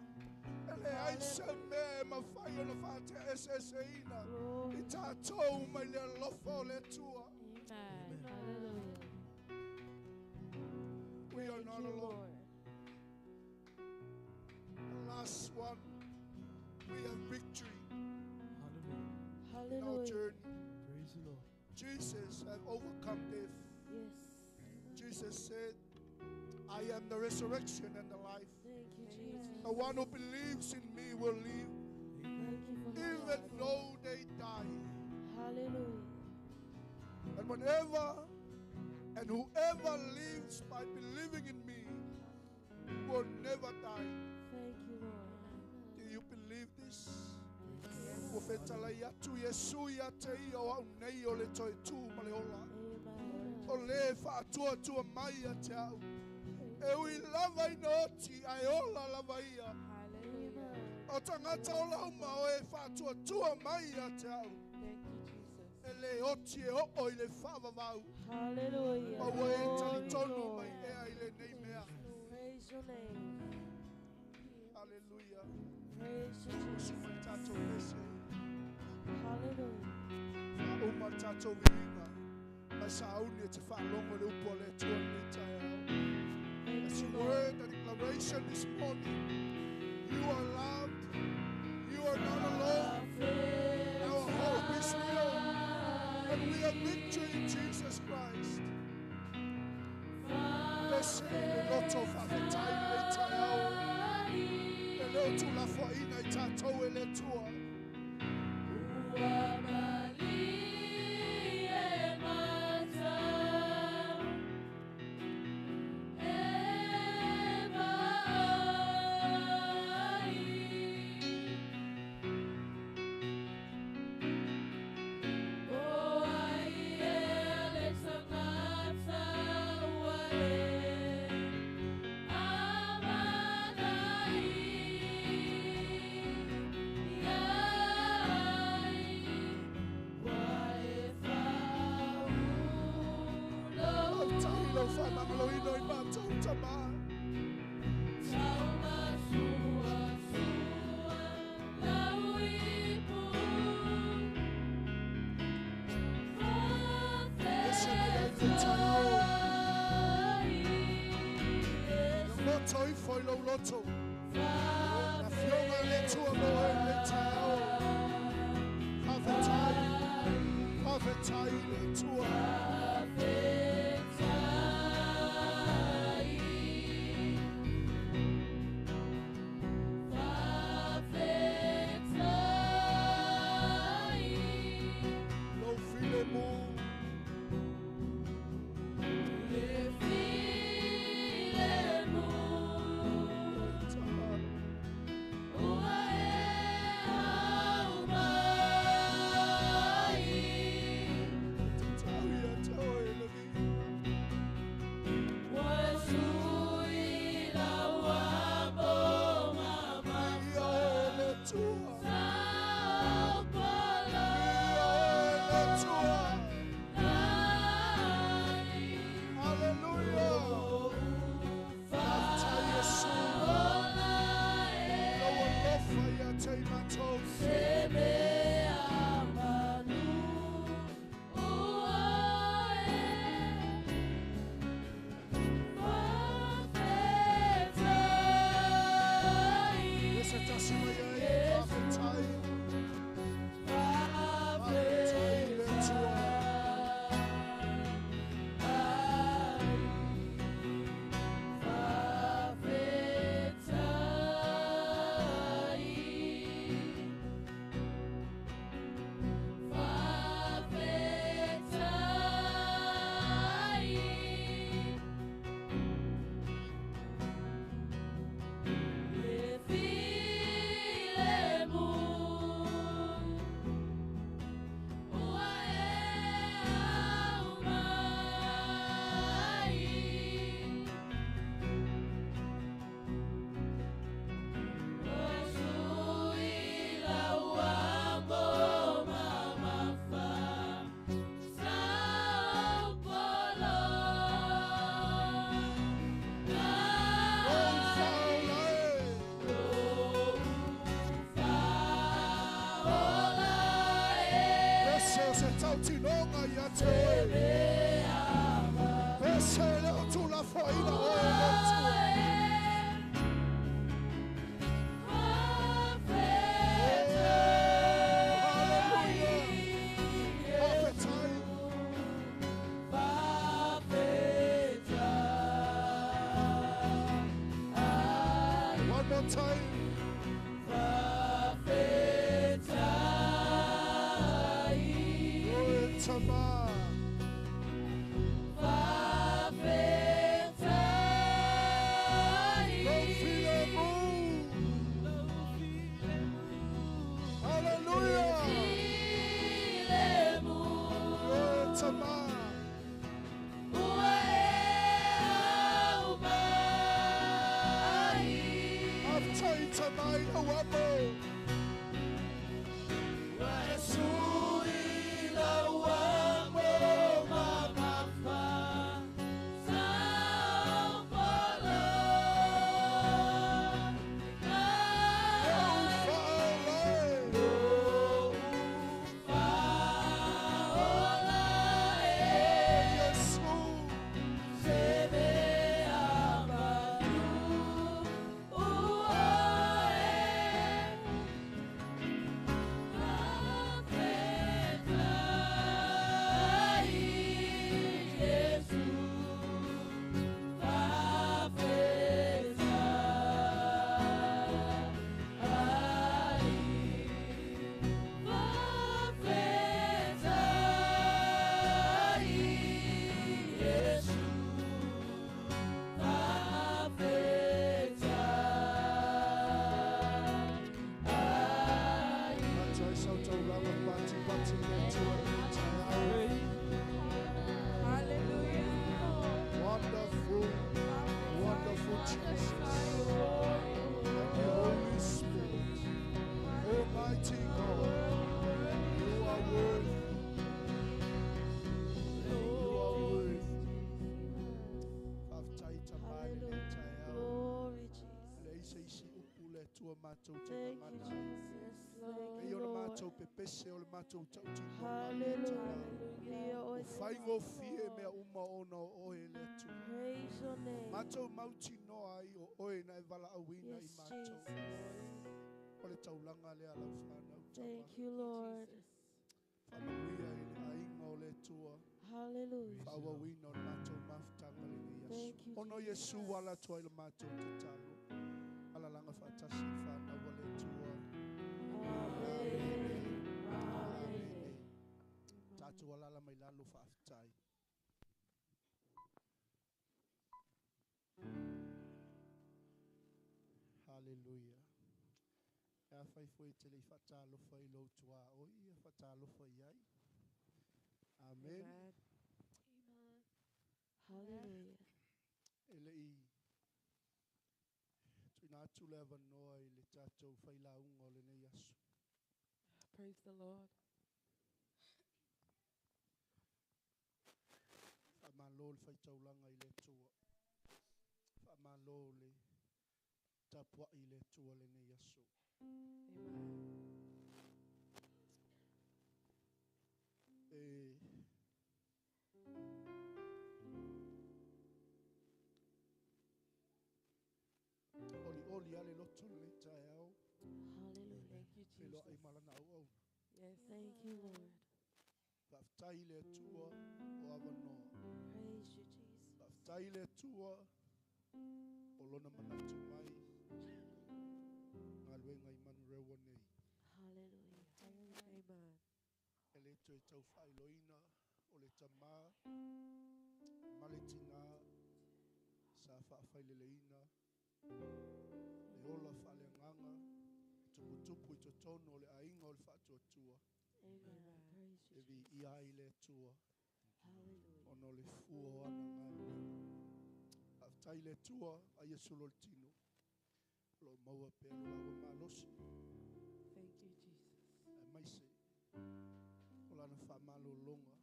e leai se mea e mafai ona faataeseeseina Glory. i tatou mai le alofa o le Atua. Amen. Hallelujah. We are Thank not you, alone. Lord. The last one, we have victory Hallelujah. in our Hallelujah. journey. Praise the Lord. Jesus has overcome death. Yes. Jesus said, I am the resurrection and the life. Thank you, Jesus. The one who believes in me will live, Amen. Thank you for the even life. though they die. Hallelujah. And whenever And whoever lives by believing in me will never die. Thank you, Lord. Do you believe this? Ua fetalai atu Iesu ia te ia o au nei o le toe tū ma le ola. Amen. O le whaatuatua mai a te au. E ui lava ina oti, ai ola lava ia. Hallelujah. O tangata o lauma o e whaatuatua mai a te au. Thank you, Jesus. E le oti e o i le whaavavau. Hallelujah. Ma ua e Glory, talitonu Lord. mai ea i le nei mea. Praise your name. Hallelujah. Praise you, Usu Jesus. mai tātou pese. Hallelujah. Whauma tātou viinga. Mai sāuni e te whaalongo le upo le tua le taeao. Thank As you, you Lord. heard the declaration this morning, you are loved. You are not alone. Our hope is real. And we have victory in Jesus Christ. Pese le loto whawhetai le taeao. E leo tū la whaina i tātou e le tua. Ua malie mata e mai. O ai e le tangata ua e amanai iai. Ua e Au whaulo tahi lau whamangaloino i mātou tama. Taumatua sua lau ipu. Ese mai ai le taeao. Whawhetai Loto i foi lau loto. Na fionga le tua mo e le taeao. Whawhetai. Whawhetai le tua. Lau file mu. Tama. Te tau ia te oe le vi. Ia e le tua. Ia e le tua. Hallelujah. Whawhetai Yesu. Lau alofa ia te i mātou. Ese tasi mai ai, whawhetai. Whawhetai le tua. Lau whaola e. Pese o se tautinonga ia te oe. Pese le o tū la whaina oe le tua. Hallelujah. Whawhetai. One more time. Oe tama. Atua mātou te Thank you, ngangana ai. Jesus. Thank E you, o le Lord. mātou pepese o le mātou tautinoga. Hallelujah. O whaingofie mea uma ona o oe le Atua. Praise your name. Mātou mautinoa ai o oe na e vala auina i Yes, mātou. Jesus. O le taulanga lea lau whanau tama. Thank you, Lord. Whamanuia i le ainga o le Atua. Hallelujah. Whaawawina o le mātou mafutanga le nei aso. Thank you, Ono Jesus. Yesu ala tua i le mātou te talo. Alalanga whaatasi whanau o le Atua. Amen. Amen. Amen. Tātou alala mai lalo whaaftai. Hallelujah. E a whai fo i te lei whatalofa i lau tua o ia whatalofa i ai. Amen. Amen. Hallelujah. E lei tuina atu le avanoa i le tātou whailaunga o le nei aso. Praise the Lord. Whaamalo le whaitaulanga i le Atua. Whaamalo le tapua i le Atua le nei aso. Amen. E oli oli ale loto le nei taeao. Hallelujah. Thank you, Wheloa i Jesus. malana au au. Yes. Thank you, Lord. Whaaftai le Atua o avanoa. Praise you, Jesus. Whaaftai le Atua o lona manatu mai. Ngā luenga i manurewa nei. Hallelujah. Amen. E le toe tau whailoina o le tamā, ma le tina, sa whaawhaileleina, le ola whaaleanganga, tuputupu i totono o le ainga o le whaatuatua, Amen. Praise e you, vi Jesus. ia i le Atua, Hallelujah. ona o le fua o ana ngā luenga. Whaaftai le Atua, a Iesu lo le tino, lo maua pea lo laua malosi, Thank you, Jesus. e maise, o lana whaamalolonga,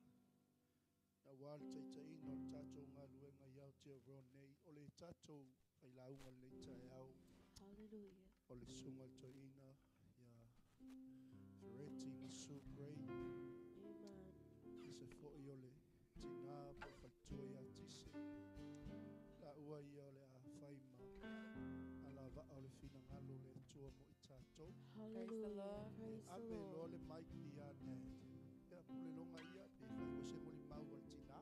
na wā le taitaina o le tātou ngā luenga i Aotearoa nei, o le tātou whailaunga le nei taeao, Hallelujah. o le sunga le toina, ia Fereti Masu Gray, Amen. i se foi o le tina po whaitua ia tise, la ua ia o le a whaima, a la vaa o le whina ngalo le atua mo i tātou. Praise the Hallelujah. Lord. Praise the Ave Lord. loa le maiki ia Ned. Ia pule longa ia, pe whai o se moli mau o le tina.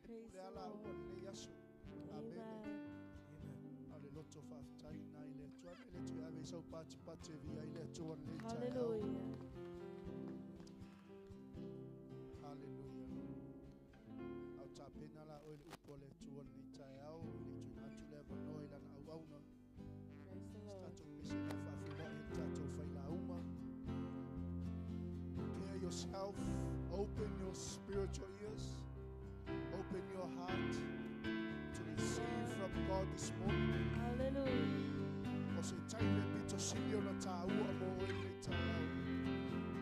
Praise Pule the ala ua Lord. le nei aso. Amen. Amen. Amen. A le loto whaaftai nai le atua. Me le tui ave sau pati pati e via i le atua le nei taeao. Hallelujah. Hallelujah. Au tāpena la oe le upo le atua le nei taeao. Le tui natu le avanoa i lana au auna. Praise the Se Lord. tātou pese ngā whaafewa e tātou whailaunga. Prepare yourself. Open your spiritual ears. Open your heart to receive from God this morning. Hallelujah. O se taime pito sili ona tāua mo oe le taeao.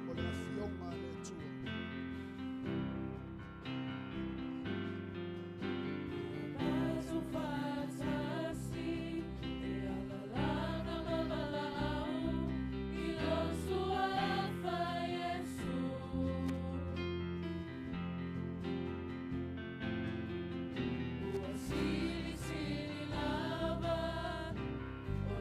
O le afioga a le Atua. Sili sili lava, o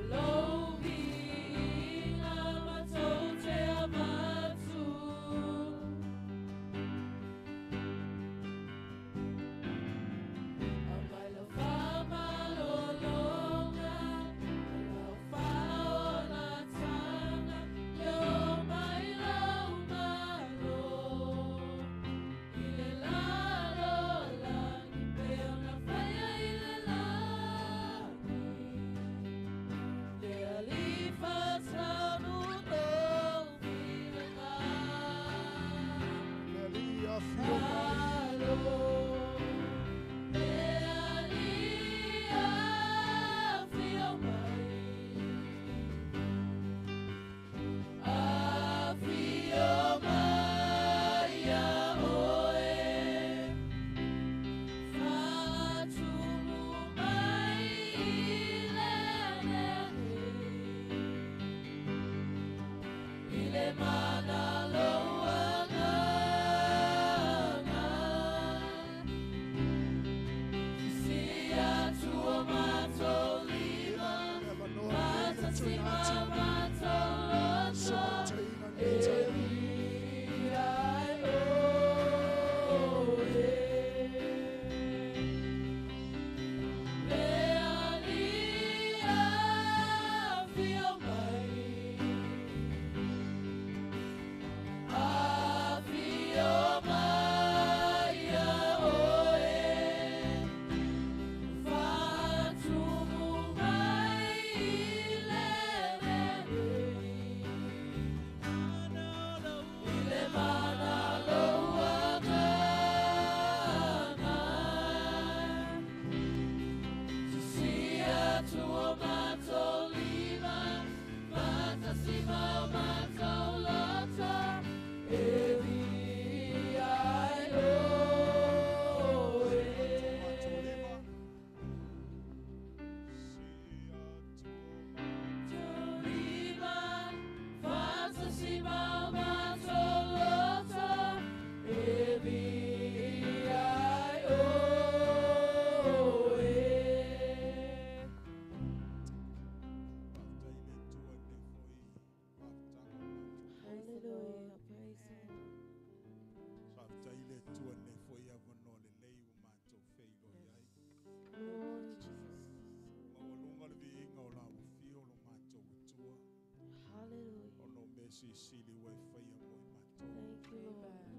silisili ua e faia mo i matou. Thank you, Lord.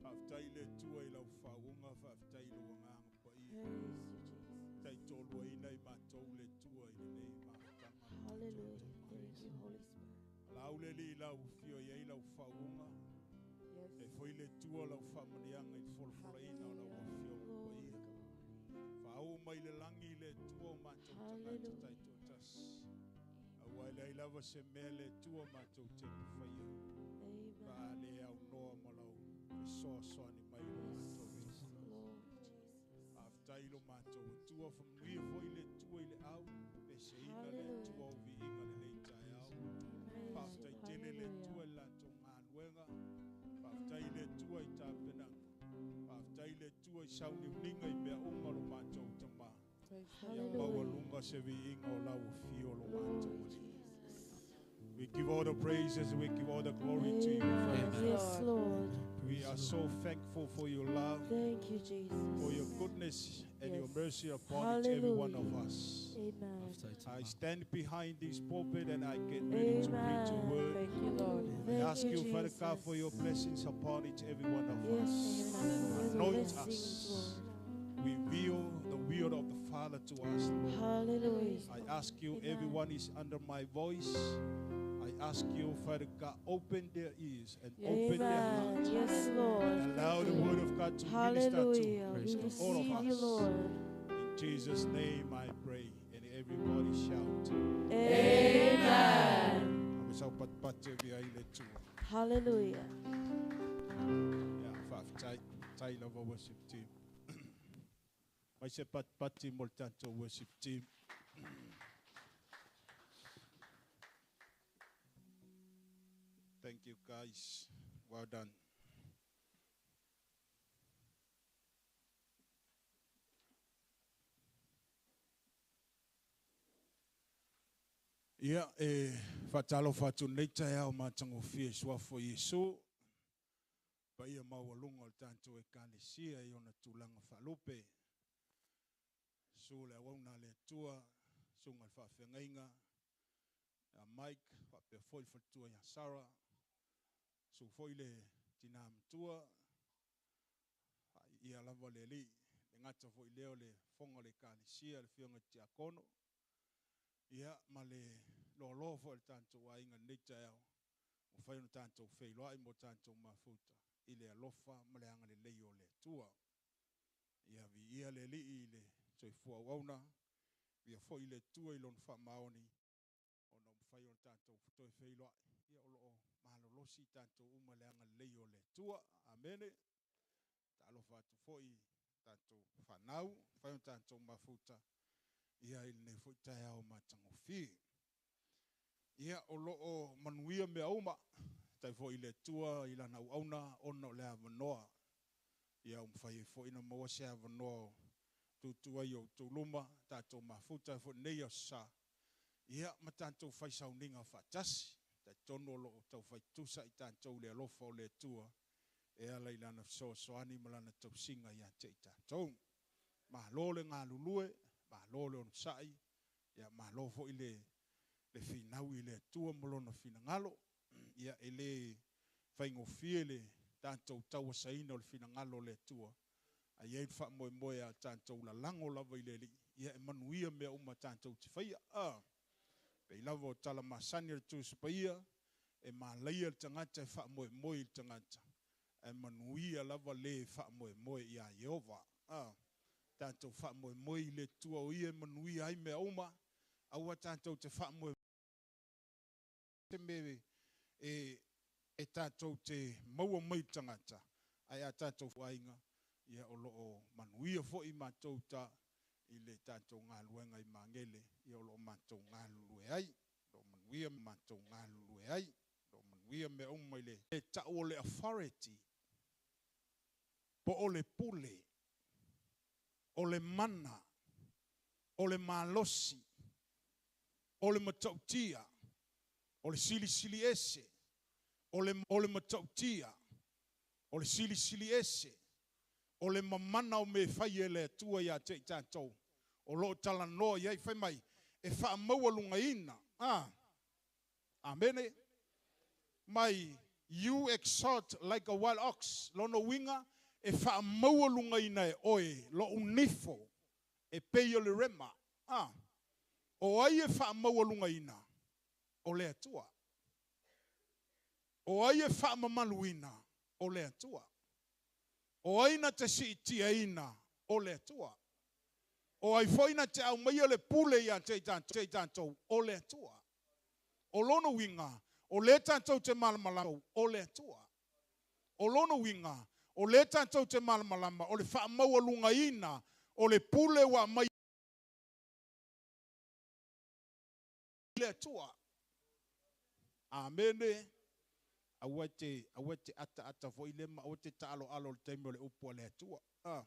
Faafetai i le Atua i lau faauuga, faafetai i lou agaga paia. Praise you, Jesus. Taitoluaina i matou le Atua i lenei mafutaga o le tatou Hallelujah. Tama. Thank you, Holy Spirit. Lau le alii i lau afio i ai lau faauuga, Yes. e foi le Atua lau faamanuiaga i le folafolaina o lau afioga Glory, paia. glory. Faauu mai le lagi le Atua o matou tagata Hallelujah. taitoatasi. Aua e leai lava se mea le Atua matou te mafaia. Amen. Pa a le aunoa ma lau fesoasoani mai i lo matou Yes, ina. Lord Jesus. Faafetai i lo matou Atua, faamanuia foi le Atua i le au, peseina le Hallelujah. Atua o viiga lenei taeao. Praise you. Faafetai tele le Atua i le latou galuega. Faafetai i le Atua i tapenaga. Faafetai i le Atua i sauniuniga i mea uma lo matou tamā. Praise the Ia Lord. maualuga se viiga o lau afio lo matou Glory, alii. Jesus. We give all the praises, we give all the glory to you, Amen. Father. Yes, Lord. We are so thankful for your love, Thank you, Jesus. for your goodness and your Yes. mercy upon each every one of us. Amen. I stand behind this pulpit and I get ready to preach a Amen. word. Thank you, Lord. I Thank ask you, Father God, for your Jesus. blessings upon each every one of Yes, us. your Anoint blessings, us. Lord. Reveal the will of the Father to us, Lord. Hallelujah. I ask you, Amen. everyone is under my voice. I ask you, Father God, open their ears and Yes. open their Amen. hearts. Yes, Lord. And allow the word of God to minister to Hallelujah. We Praise God. all of receive you, us. Lord. In Jesus' name I pray. And everybody shout. Amen. Amasau patpate via i le Atua. Hallelujah. Yeah, faafetai. Tai lava worship team. Mai se patpati mo le tatou worship team. Thank you guys. Well done. Ia, e faatalofa atu nei taeao matagofie i suafa o Iesu. Paia maualuga o le tatou ekalesia i ona tulaga faalupe. Su le auauna a le Atua, susuga i le faafeagaiga, ia Mike, faapea foi le faletua ia Sarah, su foi le tinā matua, ia lava le alii, le gata foi lea o le fofoga o le ekalesia, le afioga i le tiakono, ia ma le loaloa foi o le tatou aiga i lenei taeao, mafai ona tatou feiloai mo tatou mafuta i le alofa ma le agalelei o le Atua. Ia viia le alii i le soifua auauna, via foi le Atua i lona faamaoni, ona ua mafai ona tatou toe feiloai, ia o loo malolosi tatou uma le agalelei o le Atua. Amene. Taalofa atu foi tatou fanau, mafai ona tatou mafuta, ia i lenei foi taeao matagofie. Ia o loo manuia mea uma, tai foi i le Atua i lana auauna ona o le avanoa. Ia ua mafai ai foi ona maua se avanoa o tutu ai o outou luma, tatou mafuta ai foi nei aso sa. Ia ma tatou faisauniga faatasi. Talitonu o loo taufai tusa i tatou le alofa o le Atua, e ala i lana fesoasoani ma lana tausiga ia te i tatou. Malo le galulue, malo le onosai, ia malo foi le finau i le Atua ma lona finagalo. Ia e le faigofie le tatou tauasaina o le finagalo o le Atua. Ai ai le faamoemoe a tatou lalago lava i le alii, ia e manuia mea uma tatou te faia. Pei lava o tala masani o le Tusi Paia, e malaia le tagata e faamoemoe i le tagata, ae manuia lava le faamoemoe ia Ieova. Tatou faamoemoe i le Atua o ia e manuia ai mea uma, aua tatou te faamoemoe te me e tatou te maua mai le tagata, ae a tatou aiga, ia o loo manuia foi matou ta i le tatou galuega i Magele, ia o loo matou galulue ai, o loo manuia matou galulue ai, o loo manuia mea uma i le tau o le authority, po o le pule, o le mana, o le malosi, o le matautia, o le silisili ese, o le matautia, o le silisili ese, o le mamana o me fai e le Atua ia te i tatou, o loo talanoa iai fai mai, e faamaualugaina. Amene. mai, You exalt like a wild ox, lona uiga, e faamaualugaina e oe lou nifo e pei o le rema. A. O ai e faamaualugaina? O le Atua. O ai e faamamaluina? O le Atua. O ai na te siitiaina? O le Atua. O ai foi na te aumaia le pule ia te i tatou? O le Atua. O lona uiga, o lea tatou te malamalama, o le Atua. O lona uiga, o lea tatou te malamalama, o le faamaualugaina, o le pule ua aumai le Atua. Amene. Aua te, aua te ataata foi le ma aua te taaloalo i le taimi o le upu a le Atua. Ah.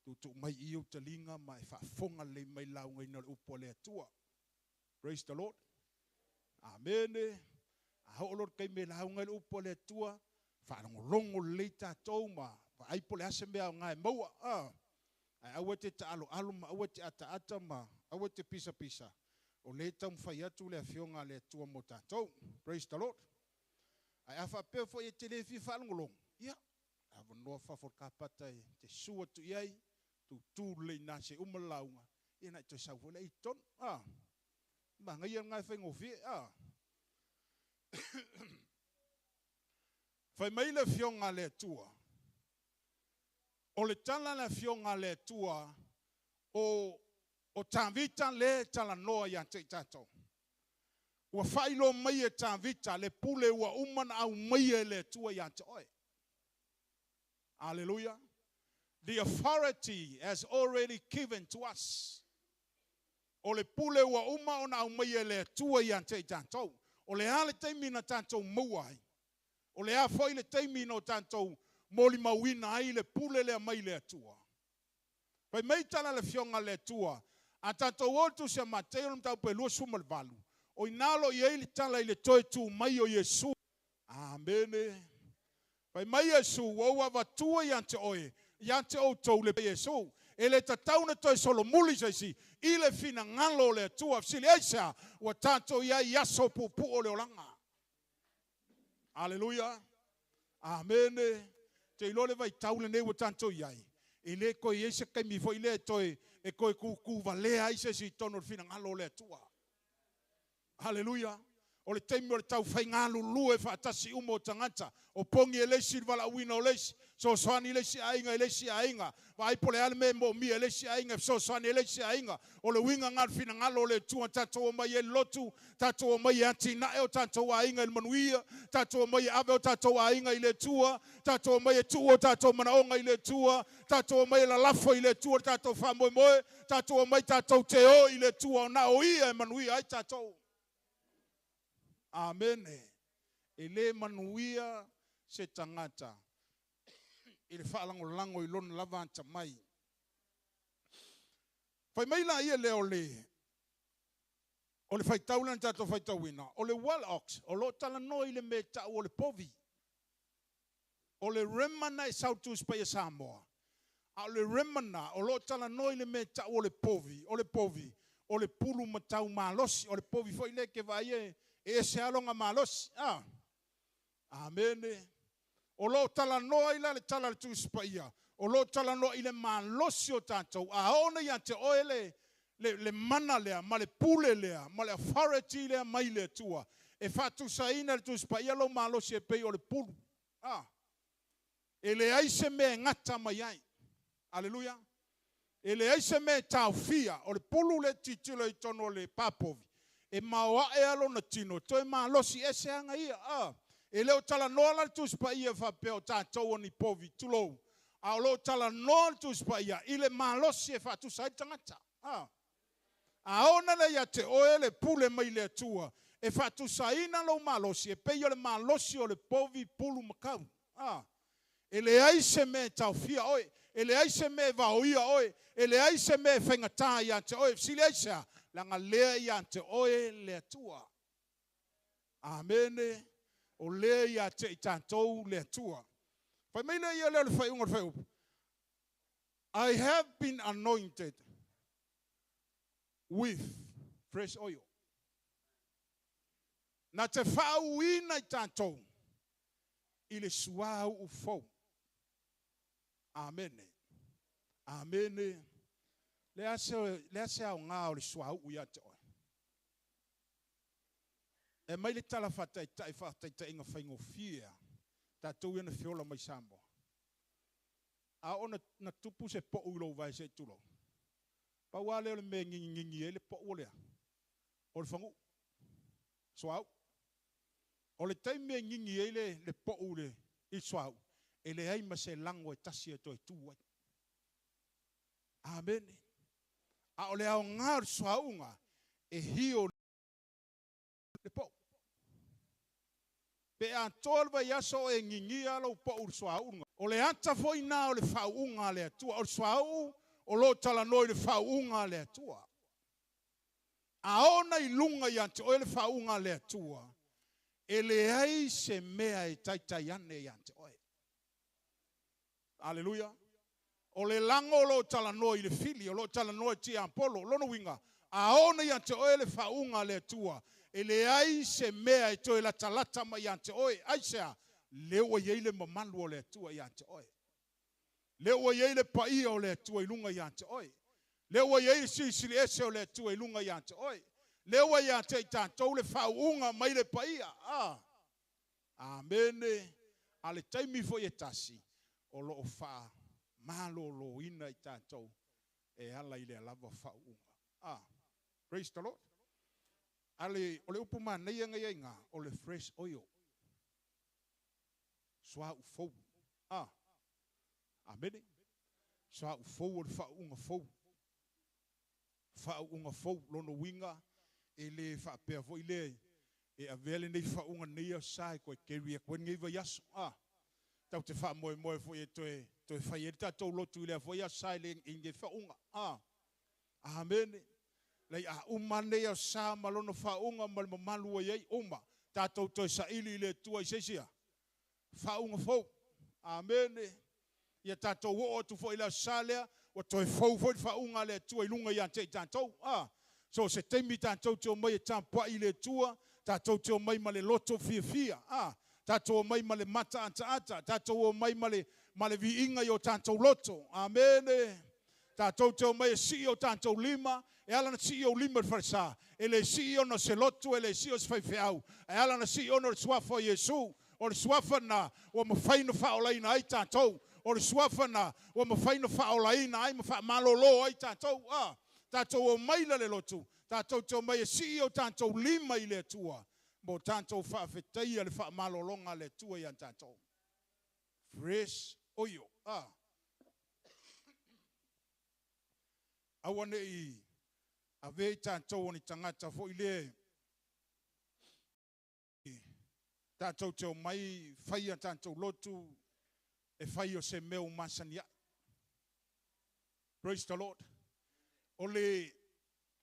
Tuutuu mai i ou taliga ma e faafofoga lelei mai i le laugaina o le upu a le Atua. Praise the Lord. Amene. A oo loa le taimi e lauga ai le upu a le Atua, faalogologo lelei tatou ma vaai po o le a se mea aoga e maua. Ah. Ae aua te taaloalo ma aua te ataata ma aua te pisapisa, o lea e taumafai atu le Afioga a le Atua mo tatou. Praise the Lord. Ae a faapea foi e te le fia faalogologo, ia, avanoa fafo o le kapata e te susu atu i ai, tutu lelei i ina se i uma le lauga, ia ona e toe sau foi lea i totonu. A, manaia lena e faigofie, a. Fai mai le Afioga a le Atua, o le tala a le Afioga a le Atua, o, o Tavita lea e talanoa ia te i tatou. Ua faailoa mai e Tavita le pule ua uma ona aumaia e le Atua ia te oe. Aleluia. The authority has already given to us. O le pule ua uma ona aumaia e le Atua ia te i tatou. O le a le taimi na tatou maua ai? O le a foi le taimi na o tatou molimauina ai le pule lea mai le Atua? Fai mai tala a le Afioga a le Atua, a tatou o i le Tusi a Mateio i le mataupu e 28, o i ina o lo o i ai le tala i le toe tu mai o Iesu. Amene. Fai mai Iesu, Ua ou avatua ia te oe, ia te outou le Iesu. E le tatau ona toe solomuli se isi i le finagalo o le Atua. Fesili aisea? Ua tatou i ai i aso puupuu o le olaga. Aleluia. Amene. Te iloa le vaitau lenei ua tatou i ai, e le toe i ai se taimi foi lea e toe, e toe tutu valea ai se isi i totonu o le finagalo o le Atua. Aleluia. O le taimi o le tau faigalulue faatasi uma o tagata, o pogi e le isi le valaauina o le isi, fesoasoani le isi aiga i le isi aiga, vaai po o le a le mea e moomia e le isi aiga, e fesoasoani ai le isi aiga. O le uiga lena o le finagalo o le Atua, tatou omai ai i le lotu, tatou omai e atinae o tatou aiga i le manuia, tatou omai e ave o tatou aiga i le Atua, tatou omai e tuu o tatou manaoga i le Atua, tatou omai e lalafo i le Atua le tatou faamoemoe, tatou omai tatou te o i le Atua, na o Ia e manuia ai tatou. Amene. E le manuia se tagata i le faalagolago i lona lava atamai. Fai mai laia lea o le o le faitau lea na tatou faitauina, o le wild ox, o lo o talanoa i le mea e tau o le povi. O le rema na e sau Tusi Paia Samoa, a o le rema na o lo o talanoa i le mea e tau o le povi, o le povi, o le pulu matau malosi, o le povi foi lea e te vaai e ese lava lona malosi. A? Amene. O lo o talanoa ai la le tala a le Tusi Paia, o lo o talanoa i le malosi o tatou, a oo nei ia te oe le, le, le mana lea, ma le pule lea, ma le authority lea mai le Atua, e faatusaina e le Tusi Paia lou malosi e pei o le pulu. A. E leai se mea e gata mai ai. Aleluia. E leai se mea e taofia. O le pulu lea e tilotilo i totonu o le papovi, e maoae lava lona tino, toe malosi ese aga ia. A. E le o talanoa la le Tusi Paia faapea o tatou o ni povi, tulou, a o lo o talanoa le Tusi Paia i le malosi e faatusa ai le tagata. A. A ona lea ia te oe le pule mai le Atua e faatusaina lou malosi e pei o le malosi o le povi pulu makau. A. E leai se mea e taofia oe, e leai se mea e vaoia oe, e leai se mea e faigata ia te oe. Fesili aisea? Leaga lea ia te oe le Atua. Amene. O lea ia te i tatou le Atua. Fai mai lea ia lea o le faaiuga o le fuaiupu. I have been anointed with fresh oil. Na te faauuina i tatou i le suauu fou. Amene. Amene. Le a se, le a se aoga o le suauu ia te oe. E mai le tala faataitai faataitaiga faigofie a. Tatou ia na feola mai Samoa. A oo na tupu se po'u i lou vae se i tulou. Pau lava lea o le mea e ngigingi ai le po'u o le a? O le faguu. Suauu. O le taimi e gigi ai le po'u i le suauu, e leai ma se lago e tasi e toe tu ai. Amene. A o le aoga o le suauu e hio le po'u. Pe atoa le vaiaso o e gigia lou po'u i le suauu. O le ata foi na o le faauuga a le Atua. O le suauu o lo o talanoa i le faauuga a le Atua. A oo na i luga ia te oe le faauuga a le Atua, e leai se mea e taitai ane ia te oe. Aleluia. O le lago o lo o talanoa i le fili, o lo o talanoa i tiapolo. Lona uiga, a oo na ia te oe le faauuga a le Atua, e leai se mea e toe latalata mai ia te oe. Aisea? Lea ua i ai le mamalu o le Atua ia te oe. Lea ua i ai le paia o le Atua i luga ia te oe. Lea ua i ai le silisili ese o le Atua i luga ia te oe. Lea ua ia te i tatou le faauuga mai le paia. Ah. Amene. A le taimi foi e tasi, o lo o faamaloloina i tatou e ala i le lava faauuga. Ah. Praise the Lord. Ale, o le upu manaia ngai ai ngā, o le fresh oil. Suauu fou. Ah. Amene. Suauu fou o le faauuga fou. Faauuga fou, lona uiga, e le faapea foi le e avea lenei faauuga nei o sa e koe keri e koe nei vaiaso. Ah. Tau te faamoemoe foi e toe fai ai le tatou lotu i lea foi aso sa i le i nei faauuga. Ah. Amene. Lei a uma nei o sa ma lona faauuga ma le mamalu ua i ai uma. Tatou toe saili i le Atua i se isi a faauuga fou. Amene. Ia tatou oo atu foi i le aso sa lea, ua toe fou foi le faauuga a le Atua i luga ia te i tatou. Ah. So se taimi tatou te omai e tapuai i le Atua, tatou te omai ma le loto fiafia. Ah. Tatou omai ma le mata ataata, tatou omai ma le viiga i o tatou loto. Amene. Tatou te omai e sii o tatou lima, e ala na sii o lima i le falesa. E le sii ona se lotu, e le sii o se faifeau. E ala na sii ona o le suafa o Iesu. O le suafa na, ua mafai na faaolaina ai tatou. O le suafa na, ua mafai na faaolaina ai ma faamalolo ai tatou. Ah, tatou omai la le lotu. Tatou te omai e sii o tatou lima i le Atua. Mo tatou faafetaia le faamalologa le Atua ia tatou. Fresh oil. Ah. Aua nei ave i tatou o ni tagata foi le tatou te omai faia tatou lotu e fai o se mea o masani ai. Praise the Lord. O le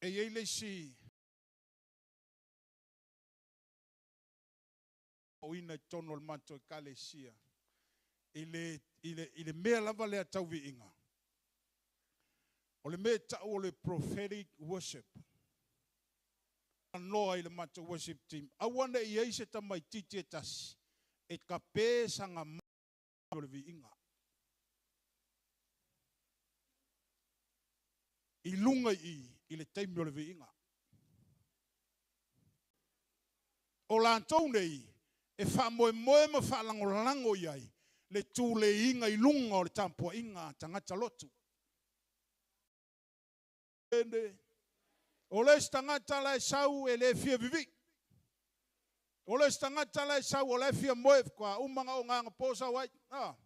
e iai le isi o ina i totonu o le matou ekalesia i le mea lava lea tauviiga. O le mea tau o le prophetic worship. Noa i le matou worship team. Aua ne i ai se tamaititi e tasi e kape sanga o le viiga. I lunga i le taimi o le viiga. O latou nei e faamoemoe ma faalagolago i ai le tuleiga i lunga o le tapuaiga a tagata lotu. O le isi tagata la e sau e le fia vivi. O le isi tagata la e sau o le fia moe kwa umanga o nganga po sau ai. Ah.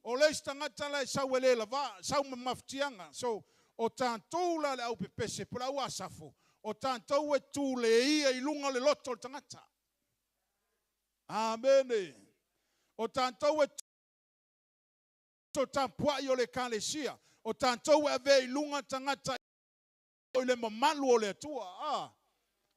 O le isi tagata la e sau e le lava, sau ma mafutiaga. So, o tatou la le au pepese, po le au asafo, o tatou e tuleia i lunga o le loto o le tagata. Amene. O tatou e to tapuai o le ekalesia. O tatou e avea i lunga tagata i le mamalu o le Atua. Ah.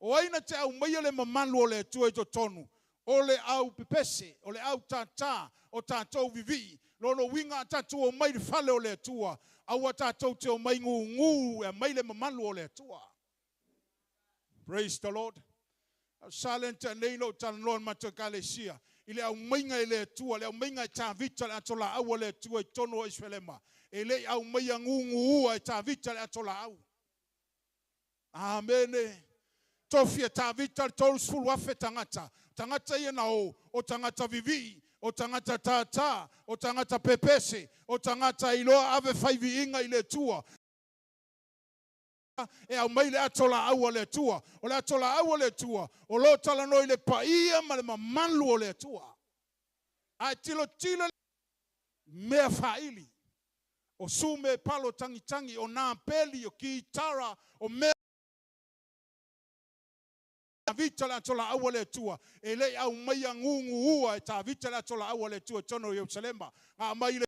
O aina te au maia le mamalu o le Atua i totonu. O le au pepese, o le au tātā, o tatou vivi. Lona uiga a tatou o mai le fale o le Atua. Aua tatou te o mai ngūngū e mai le mamalu o le Atua. Praise the Lord. Sa le tea nei lou talanoa i le matou ekalesia i le aumaiga e le Atua, le aumaiga e Tavita le atolaau a le Atua i totonu o Israelema. E le i aumaia gugua e Tavita le atolaau. Amene. Tofi e Tavita le 30,000 tagata. Tagata ia na o, o tagata vivii, o tagata tātā, o tagata pepese, o tagata iloa ave faiviiga i le Atua. E au mai le ato la au a le Atua. O le ato la au a le Atua, o lo talanoa i le paia ma le mamalu o le Atua. Ae tilotilo mea faaili. O sume palo tangitangi, o nā peli, o kitara, o mea Tavita le ato la au a le Atua. E le i aumaia gugua e Tavita le ato la au a le Atua i totonu o Ierusalema. A mai le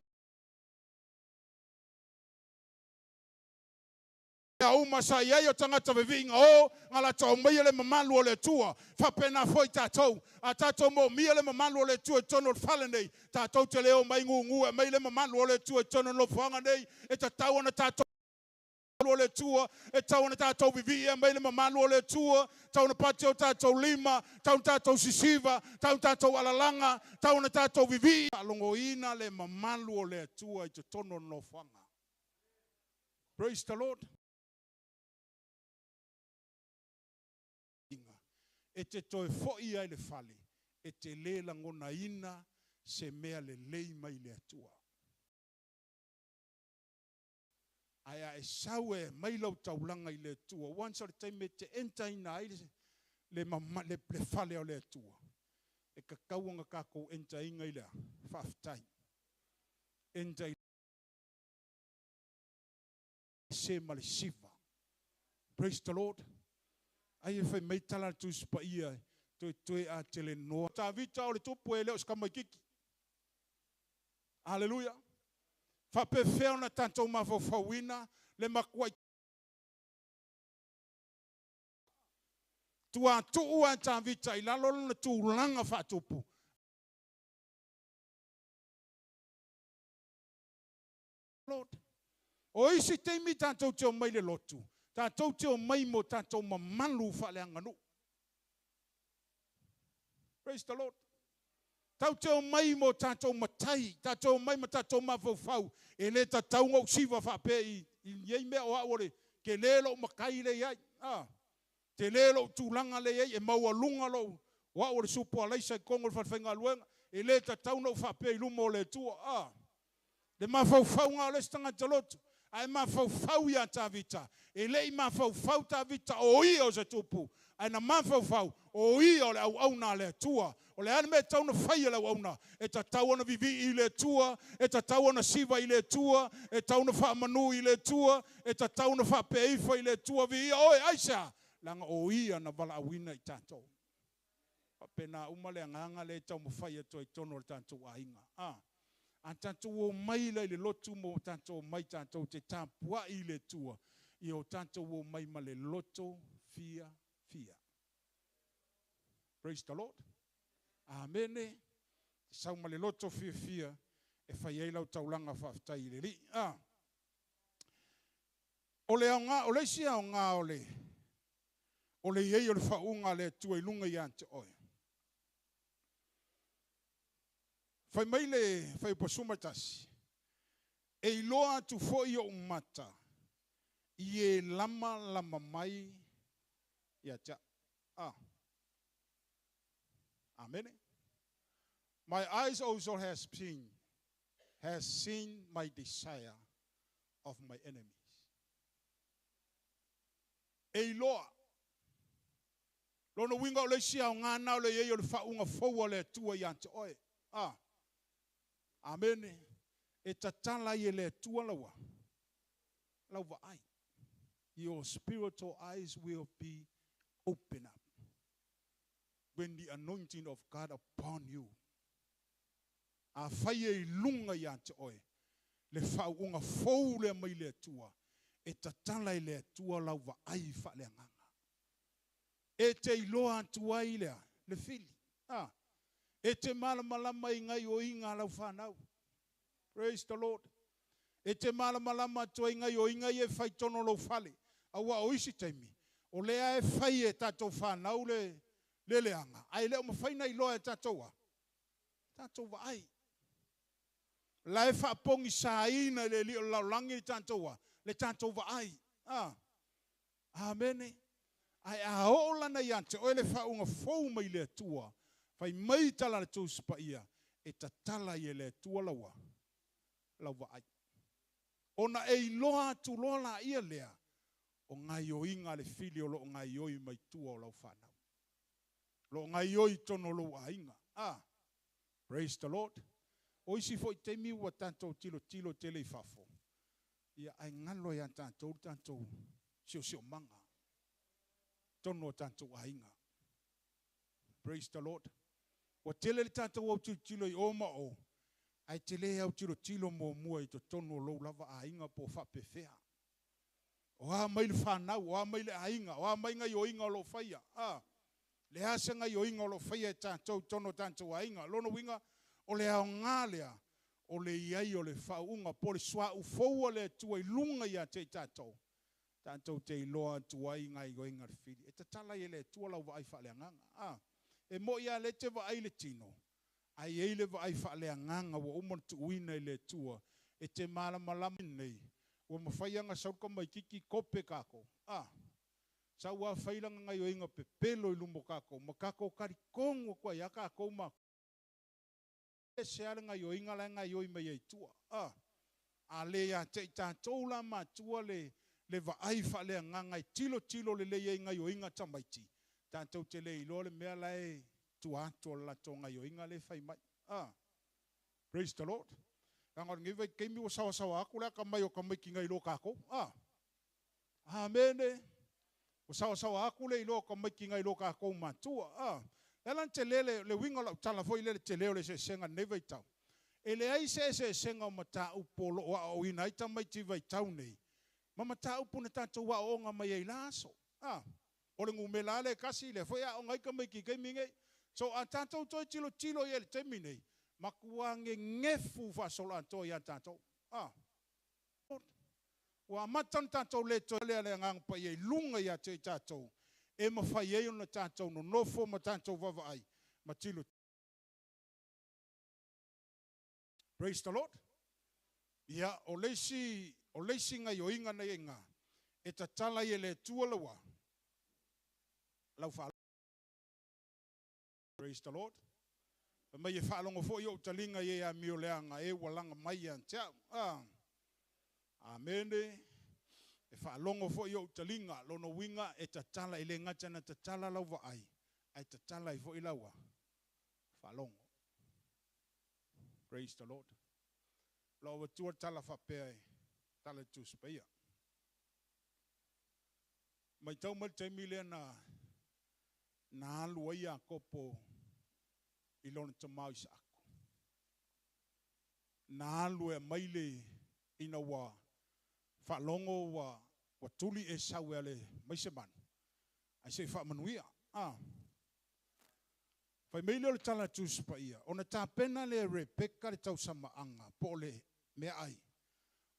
uma sa iai o tagata veviiga o, nga latou aumaia le mamalu o le Atua. Faapena foi tatou. A tatou moomia le mamalu o le Atua i totonu o le fale nei, tatou te le omai gugu e aumai le mamalu o le Atua i totonu o le nofoaga nei, e tatau ona tatou o le Atua, e tatau ona tatou vivii e aumai le mamalu o le Atua, tatau ona pati o tatou lima, tatau ona tatou sisiva, tatau ona tatou alalaga, tatau ona tatou vivii. Faalogoina le mamalu o le Atua i totonu o le nofoaga. Praise the Lord. E te toe foi ai le fale, e te le lagonaina se mea lelei mai le Atua. Ae a e sau e mai lau taulaga i le Atua, once o le taimi e te entaina ai le fale o le Atua, e tatau ona tatou entaina i le faafetai. Enta i se ma le siva. Praise the Lord. Ai e fai mai tala le Tusi Paia, toe toe a tele noa. Tavita o le tupu e le o se tamaitiiti. Hallelujah. Faapefea ona tatou mafaufauina le matuai tuatuu a Tavita i lalo lona tulaga faatupu. Lord. O isi taimi tatou te omai le lotu, tatou te omai mo tatou mamalu faaleaganuu. Praise the Lord. Tau te omai mo tatou matai, tatou omai ma tatou mafaufau, e le tatau ona ou siva faapea i nei mea o au o le tele lou matai le iai. Tele lou tulaga le iai, e maualuga lou, o au o le supo alaisa i totonu o le falefaigaluega, e le tatau ona ou faapea i luma o le Atua. Le mafaufauga o le isi tagata lotu, ae mafaufau ia Tavita, e le i mafaufau Tavita o ia o se tupu, ae na mafaufau o ia o le auauna a le Atua. O le a le mea e tatau ona fai e le auauna? E tatau ona vivii i le Atua, e tatau ona siva i le Atua, e tatau ona faamanu i le Atua, e tatau ona faapea ifo i le Atua, viia oe, aisea? Leaga o ia na valaauina i tatou. Faapena uma le agaga lea e taumafai atu ai i totonu o le tatou aiga. A tatou omai la i le lotu mo tatou omai tatou te tapuai i le Atua, ia o tatou omai ma le loto fia fia. Praise the Lord. Amene. Sau ma le loto fia fia e fai ai lau taulaga faafetai i le Alii. O le aoga, o le isi aoga o le o le iai o le faauuga a le Atua i luga ia te oe. Fai mai le Fuaiupu 11, e iloa atu foi ou mata i e lama lama mai ia te au. Amene. My eyes also has seen my desire of my enemies. E iloa. Lona uiga o le isi aoga na o le iai o le faauuga fou a le Atua ia te oe. Amene. E tatala ai e le Atua laua lau vaai. Your spiritual eyes will be open up when the anointing of God upon you. A fai e i luga ia te oe le faauuga fou lea mai le Atua, e tatala i le Atua lau vaai faaleagaga. E te iloa atu ai lea le fili. E te malamalama i ngai o inga lau whanau. Praise the Lord. E te malamalama atu ai ngai o inga i e whai tono lau fale. Aua o isi taimi. O lea e whai e tātou whanau le Le leaga, ae le o mafai ona iloa e tatou a tatou vaai. La e faapogisaina e le Alii o le lalolagi le tatou a le tatou vaai. A. Amene. Ae a oo lana ia te oe le faauuga fou mai le Atua, fai mai tala a le Tusi Paia, e tatala ai e le Atua lau a lau vaai. Ona e iloa atu loa laia lea, o gaioiga a le fili o lo o gaioi mai tua o lau fanau. O lo o gaioi i totonu o lou aiga. A. Praise the Lord. O isi foi taimi ua tatou tilotilo tele i fafo, ia ae galo ia tatou le tatou siosiomaga i totonu o tatou aiga. Praise the Lord. Ua tele le tatou autilotilo i o ma o, ae te le autilotilo muamua i totonu o lou lava aiga po o faapefea. O a mai le fanau, o a mai le aiga, o a mai gaioiga o lo o faia. A, le a se gaioiga o lo o faia e tatou i totonu o tatou aiga. Lona uiga, o le aoga lea o le i ai o le faauuga po o le suauu fou a le Atua i luga ia te i tatou, tatou te iloa atu ai gaioiga a le fili. E tatala ai e le Atua lau vaai faaleagaga. A, e moni lava o lea e te vaai i le tino, ae i ai le vaai faaleagaga ua uma ona tuuina i le Atua e te malamalama nei, ua mafai lava ona sau le tamaitiiti kope tatou. A, sau lava fai lana gaioiga pepelo i luma o tatou, ma tatou talitonu atu ai lava tatou ma ese lava le gaioiga la e gaioi mai ai i tua. A, a le ia te i tatou la matua le le vaai faaleagaga e tilotilo lelei ai i gaioiga a tamaiti, tatou te le iloa le mea la e tua atu o le latou gaioiga lea e fai mai. A. Praise the Lord. Leaga o lenei vaitaimi ua saoasaoa atu le atamai o tamaiti nai lo tatou. A. Amene. Ua saoasaoa atu le iloa o tamaiti nai lo tatou matua. A. Le ala na tele le, le uiga o lau tala foi lea le tele o le eseesega i lenei vaitau. E leai se eseesega o mataupu o lo o aoaoina ai tamaiti i vaitau nei ma mataupu na tatou aooga mai ai i la aso. A. O le numera lava lea e tasi, lea foi e aoga ai tamaiti i taimi nei. So, a tatou toe tilotilo i ai i le taimi nei, matua gegefu faasoloatoa ia tatou. A. Ua amata ona tatou le toe lea le Agaga Paia i luga ia te i tatou, e mafai ai ona tatou nonofo ma tatou vaavaai ma tilotilo. Praise the Lord. Ia, o le isi, o le isi gaioiga na i ina, e tatala ai e le Atua lau, lau faalogo. Praise the Lord. Fai mai e faalogo foi ou taliga i e amio leaga e ua laga mai ia te au. Ah. Amene. E faalogo foi ou taliga, lona uiga e tatala, e le gata ina tatala lau vaai, ae tatala ai foi lau faalogo. Praise the Lord. Lau avatua le tala faapea e tala i le Tusi Paia. Matau mai le taimi lea na na alu ai Iakopo i lona tama o Isaako. Na alu e aumai le ina ua faalogo ua ua tuli Esau e ale mai se manu, ae se i faamanuia. A. Fai mai lea o le tala a Tusi Paia, ona tapena lea e Rebeka le tausamaaga, po o le meaai,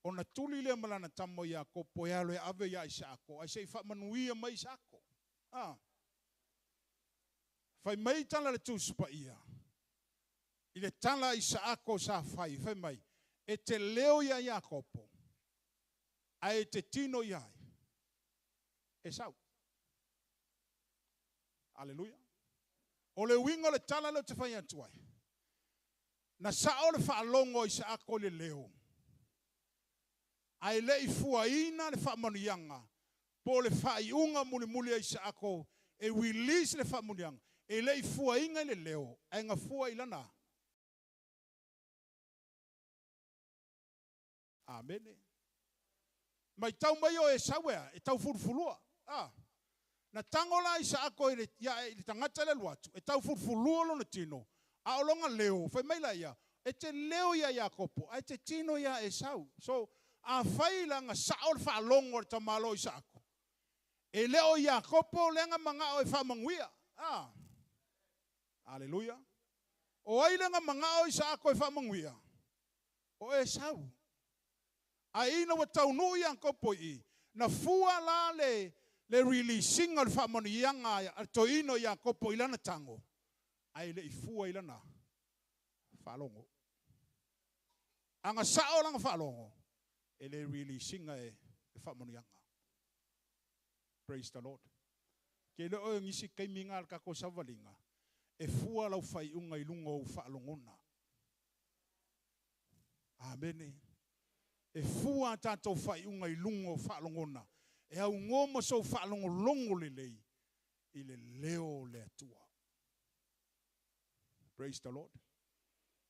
ona tuli lea ma lana tama o Iakopo e alu e ave ia Isaako, ae se i faamanuia mai Isaako. A. Fai mai tala a le Tusi Paia, i le tala a Isaako sa fai, fai mai, e te leo ia Iakopo, ae e te tino ia ai? Esau. Aleluia. O le uiga o le tala lea ou te fai atu ai, na sao le faalogo a Isaako i le leo, ae le i fuaina le faamanuiaga po o le faaiuga mulimuli a Isaako e release le faamanuiaga, e le i fuaina i le leo, ae na fua i lana Amene. Matau mai o Esau e a? E taufulufulua. A. Na tago la Isaako i le, ia, i le tagata lea alu atu, e taufulufulua lona tino, a o lona leo, fai mai la ia, e te leo ia Iakopo, ae te tino ia Esau. So, afai la na sao le faalogo a le tamaloa o Isaako, e le o Iakopo lea na manao e faamanuia. A. Aleluia. O ai lea na manao Isaako e faamanuia? O Esau. Ae ina ua taunuu Iakopo i i, na fua la le, Le release inga o le faamanuiaga a le toeaina o Iakopo i lana tago, ae le i fua i lana faalogo. Agasao lana faalogo, e le release ina e le faamanuiaga. Praise the Lord. Ke le o nisi taimi ngā le tatou savaliga, e fua lau faaiuga i luga o ou faalogona. Amene. E fua a tatou faaiuga i luga o faalogona. E augoa ma sou faalogologo lelei i le leo o le Atua. Praise the Lord.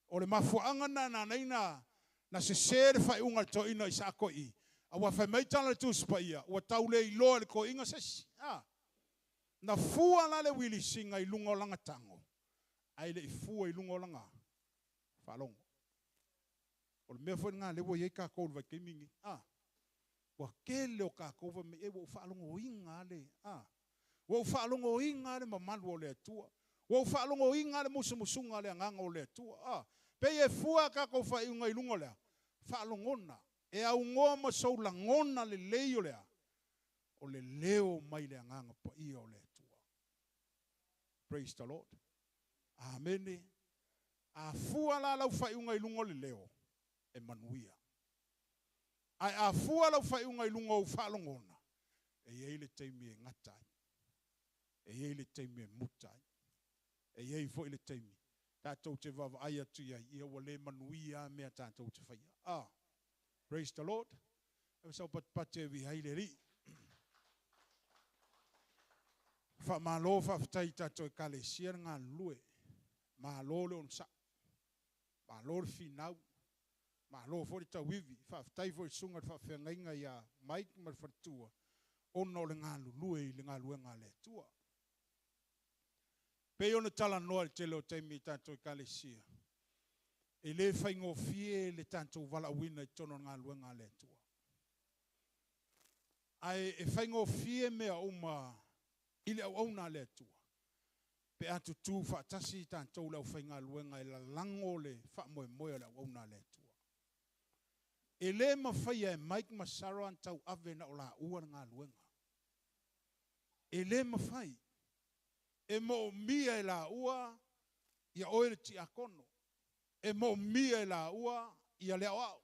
O le mafuaaga na na nei na na sesē le faaiuga a le toeaina o Isaako i i. Aua fai mai tala a le Tusi Paia, ua tau le iloa e le toeaina se isi. A. Na fua la le uilisiga i luga o lana tago, ae le i fua i luga o lana faalogo. O le mea foi lena lea ua i ai tatou i le vaitaimi lenei. A. Ua tele o tatou fai mai, e ua ou faalogoina lava le, a. Ua ou faalogoina lava le mamalu o le Atua. Ua ou faalogoina lava le musumusuga a le Agaga o le Atua. A. Pei e fua a tatou faaiuga i luga o le a? Faalogona. E augoa ma sou lagona lelei o le a? O le leo mai le Agaga Paia o le Atua. Praise the Lord. Amene. A fua la lau faaiuga i luga o le leo, e manuia. Ae a fua lau faaiuga i luga o ou faalogona, e i ai le taimi e gata ai. E i ai le taimi e muta ai. E i ai foi le taimi tatou te vaavaai atu i ai, ia ua le manuia lava mea tatou te faia. Ah, praise the Lord. Ave sau patupatu e viia ai le Alii. Faamalo faafetai i tatou Ekalesia le galulue. Malo le onosai. Malo le finau. Malo foi le tauivi. Faafetai foi i le susuga i le faafeagaiga ia Mike ma le faletua ona o le galulue i le galuega a le Atua. Pei ona talanoa i le tele o taimi i tatou Ekalesia, e le faigofie le tatou valaauina i totonu o le galuega a le Atua. Ae e faigofie mea uma i le auauna a le Atua pe a tutū faatasi tatou le aufaigaluega e lalago le faamoemoe o le auauna a le Atua. E le mafaia e Mike ma Sarah ona tauave na o laua le galuega. E le mafai. E moomia e laua ia oe le tiakono. E moomia e laua ia le aoao.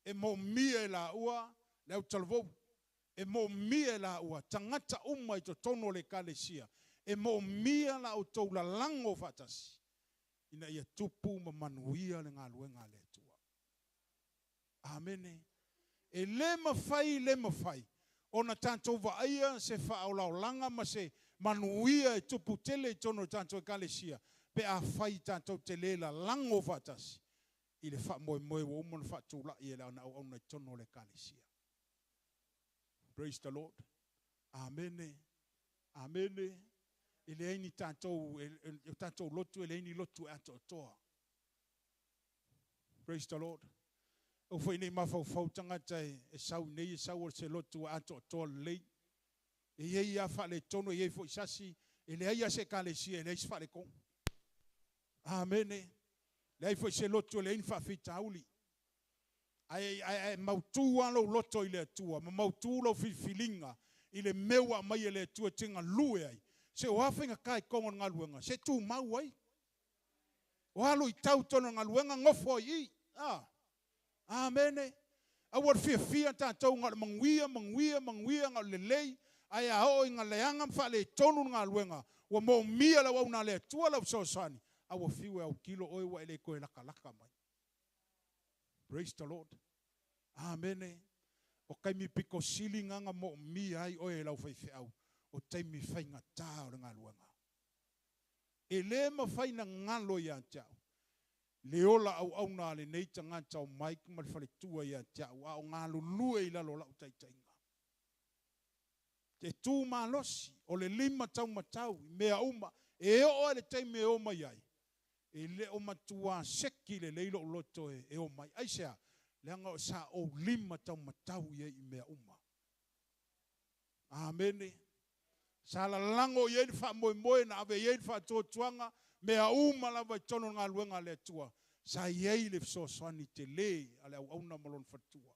E moomia e laua le autalavou. E moomia e laua tagata uma i totonu o le Ekalesia. E moomia la outou lalago faatasi ina ia tupu ma manuia le galuega a le Atua. Amene. E le mafai, le mafai ona tatou vaaia se faaolaolaga ma se manuia e tupu tele i totonu o le tatou Ekalesia pe afai tatou te le lalago faatasi i le faamoemoe ua uma ona faatulai e le auauna i totonu o le Ekalesia. Praise the Lord. Amene. Amene. E leai ni tatou, o tatou lotu e leai ni lotu e atoatoa. Praise the Lord. Aua foi nei mafaufau tagata e sau nei e sau o se lotu e atoatoa lelei. E i ai lava faaletonu, e i ai foi sasi, e leai lava se ekalesia e leai se faaletonu. Amene. Leai foi se lotu e leai ni faafitauli. Ae, ae, ae mautu lava lou loto i le Atua, ma mautu lau filifiliga i le mea ua aumai e le Atua e te galue ai. Se o a faigata i totonu o le galuega, se tumau ai. O a luitau i totonu o le galuega, nofo ai i i. A. Amene. Aua le fiafia tatou na o le manuia, manuia, manuia, na o le lelei, ae a oo ina leaga ma faaletonu le galuega, ua moomia le auauna a le Atua lau fesoasoani, a ua fiu e autilo oe ua e le toe latalata mai. Praise the Lord. Amene. O taimi pito sili na na moomia ai oe e lau faifeau, o taimi faigata o le galuega. E le mafai na galo ia te au le ola auauna a lenei tagata o Mike ma le faletua ia te au a o galulue i lalo o lau taitaiga. Te tu malosi, o le lima taumatau i mea uma, e oo lava i le taimi e o mai ai, e le o matuā seki lelei lou loto e o mai. Aisea? Leaga sa ou lima taumatau i ai i mea uma. Amene. Sa lalago i ai le faamoemoe na ave i ai le faatuatuaga, mea uma lava i totonu o le galuega a le Atua, sa i ai le fesoasoani tele a le auauna ma lona faletua.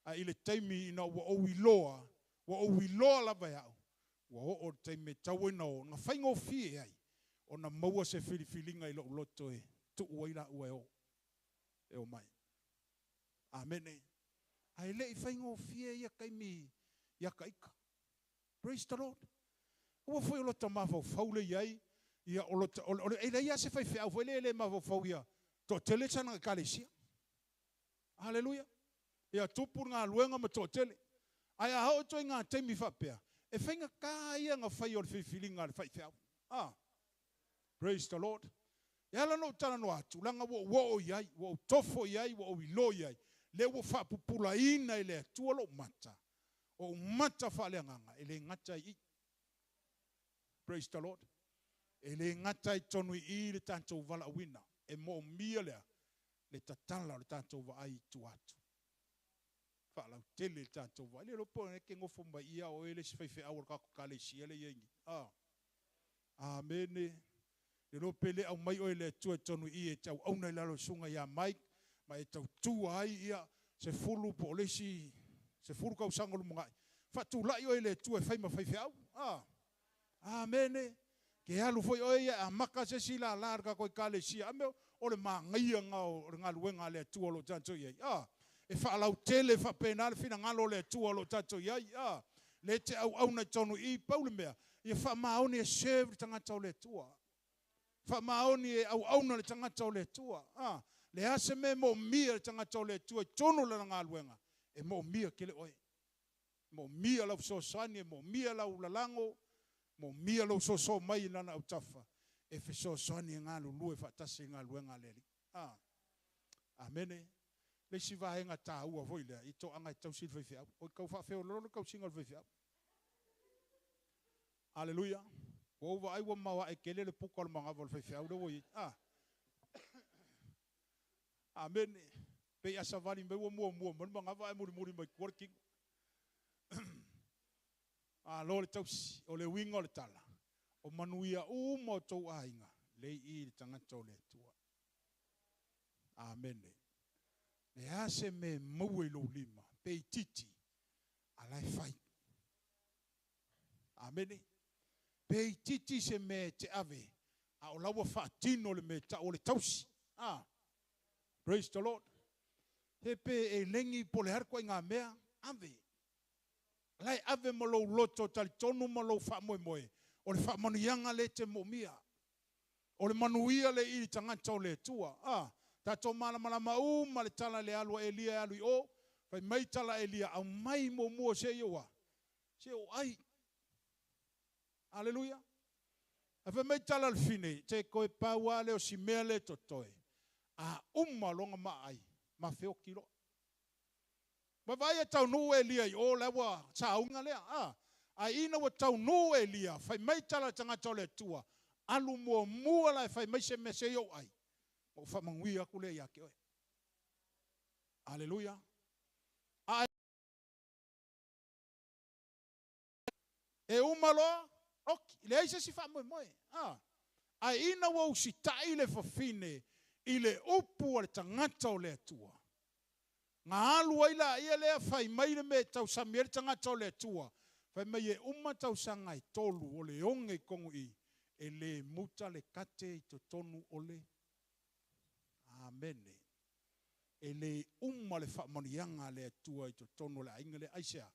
Ae i le taimi ina ua ou iloa Ua ou iloa lava e a'u, ua oo le taimi e tatau ai ona o, na faigofie ai ona maua se filifiliga i lo'u loto e tuu ai laua e o, e omai. Amene. Ae le i faigofie ia taimi ia ta ita. Praise the Lord. Aua foi o lota mafaufau lea i ai, ia o lota, o le, e leai lava se faifeau foi lea e le mafaufau ia toatele sana ekalesia. Haleluia. Ia tupu le galuega ma toatele. Ae a oo ituaiga taimi faapea, e faigata ia ona fai o le filifiliga a le faifeau. Ah. Praise the Lord. E ala ona ou talanoa atu, leaga ua ou oo i ai, ua ou tofo i ai, ua ou iloa i ai, lea ua faapupulaina e le Atua lou mata, o ou mata faaleagaga, e le gata i i. Praise the Lord. E le gata i totonu i i le tatou valaauina, e moomia lea le tatala o le tatou vaai i tua atu. Faalautele le tatou vaai. Le iloa po o e nofo mai ia o oe le isi faifeau o le tatou ekalesia lea e i ai nei. Ah. Amene. Le iloa pe le aumai oe e le Atua i totonu i i e te auauna i lalo o le susuga ia Mike ma e tautua ai ia 10 po o le isi 10 tausaga o lumanai. Faatulai oe e le Atua e fai ma faifeau. Ah. Amene. Ke alu foi oe ia e amata se isi lala o le tatou ekalesia. A mea o le manaia lena o le galuega a le Atua o lo o tatou i ai. Ah. E faalautele faapena le finagalo o le Atua o lo o tatou i ai. Ah. Le te auauna i totonu i i, pau le mea, ia faamaoni e serve le tagata o le Atua. Faamaoni e auauna le tagata o le Atua. Ah. Le a se mea e moomia le tagata o le Atua i totonu o lana galuega, e moomia tele oe. Moomia lau fesoasoani, e moomia lau lalago, moomia lou soso mai i lana autafa, e fesoasoani e galulue faatasi i galuega a le Alii. Ah. Amene. Le isi vaega taua foi lea, i toaga e tausi le faifeau. Oi tau faafeololo le tausiga o le faifeau. Aleluia. Ua ou vaai ua maoae tele le puka o le manava o le faifeau lea ua i ai. Ah. Amene. Pei a savali mai ua muamua mai le manava ae mulimuli mai tua le tino. Malo le tausi. O le uiga o le tala, o manuia uma o tou aiga, lei i le tagata o le Atua. Amene. Le a se mea e maua i lou lima, pe itiiti, a la e fai. Amene. Pe itiiti se mea e te ave, a o la ua faatino le mea e tau o le tausi. Ah. Praise the Lord. He pe e lengi po o le a le ituaiga mea, ave. La e ave ma lou loto talitonu ma lou faamoemoe, o le faamanuiaga lea e te moomia. O le manuia lea i le tagata o le Atua. Ah, tatou malamalama uma le tala i le alu a Elia e alu i o, fai mai tala a Elia, aumai muamua se i ou a? Se ou ai. Aleluia. Ae fai mai tala a le fine, te koe pau lava lea o si mea lea e totoe, a uma loa ona maai, ma feoti loa. Ma vaai e taunuu Elia i o, la ua sauga lea. A, ae ina ua taunuu Elia, fai mai tala a le tagata o le Atua, alu muamua la e fai mai se mea se i ou ai, ma ou faamanuia atu lea ia te oe. Aleluia. A e uma loa, oki, leai se isi faamoemoe. A, ae ina ua usitai le fafine i le upu a le tagata o le Atua, na alu ai laia lea fai mai le mea e tausami ai le tagata o le Atua, fai mai e uma tausaga e tolu o le oge i totonu i i, e le muta le kate i totonu o le Amene. E le uma le faamanuiaga a le Atua i totonu o le aiga lea. Aisea?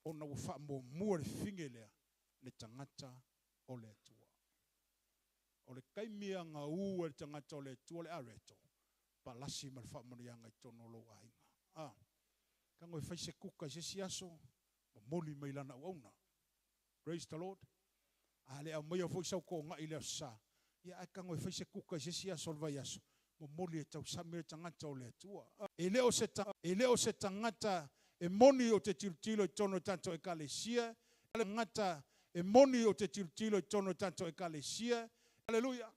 Ona ua faamuamua le fafine lea le tagata o le Atua. O le taimi e agaū ai le tagata o le Atua le areto, palasi ma le faamanuiaga i totonu o lou aiga. A, tago e fai se kuka i se isi aso, momoli mai lana auauna. Praise the Lord. A le aumaia foi sau togai i le Aso Sa, ia ae tago e fai se kuka i se isi aso o le vaiaso, momoli e tausami le tagata o le Atua. E le o se, e le o se tagata e moni ou te tilotilo i totonu o le tatou ekalesia, le tagata e moni ou te tilotilo i totonu o le tatou ekalesia, aleluia.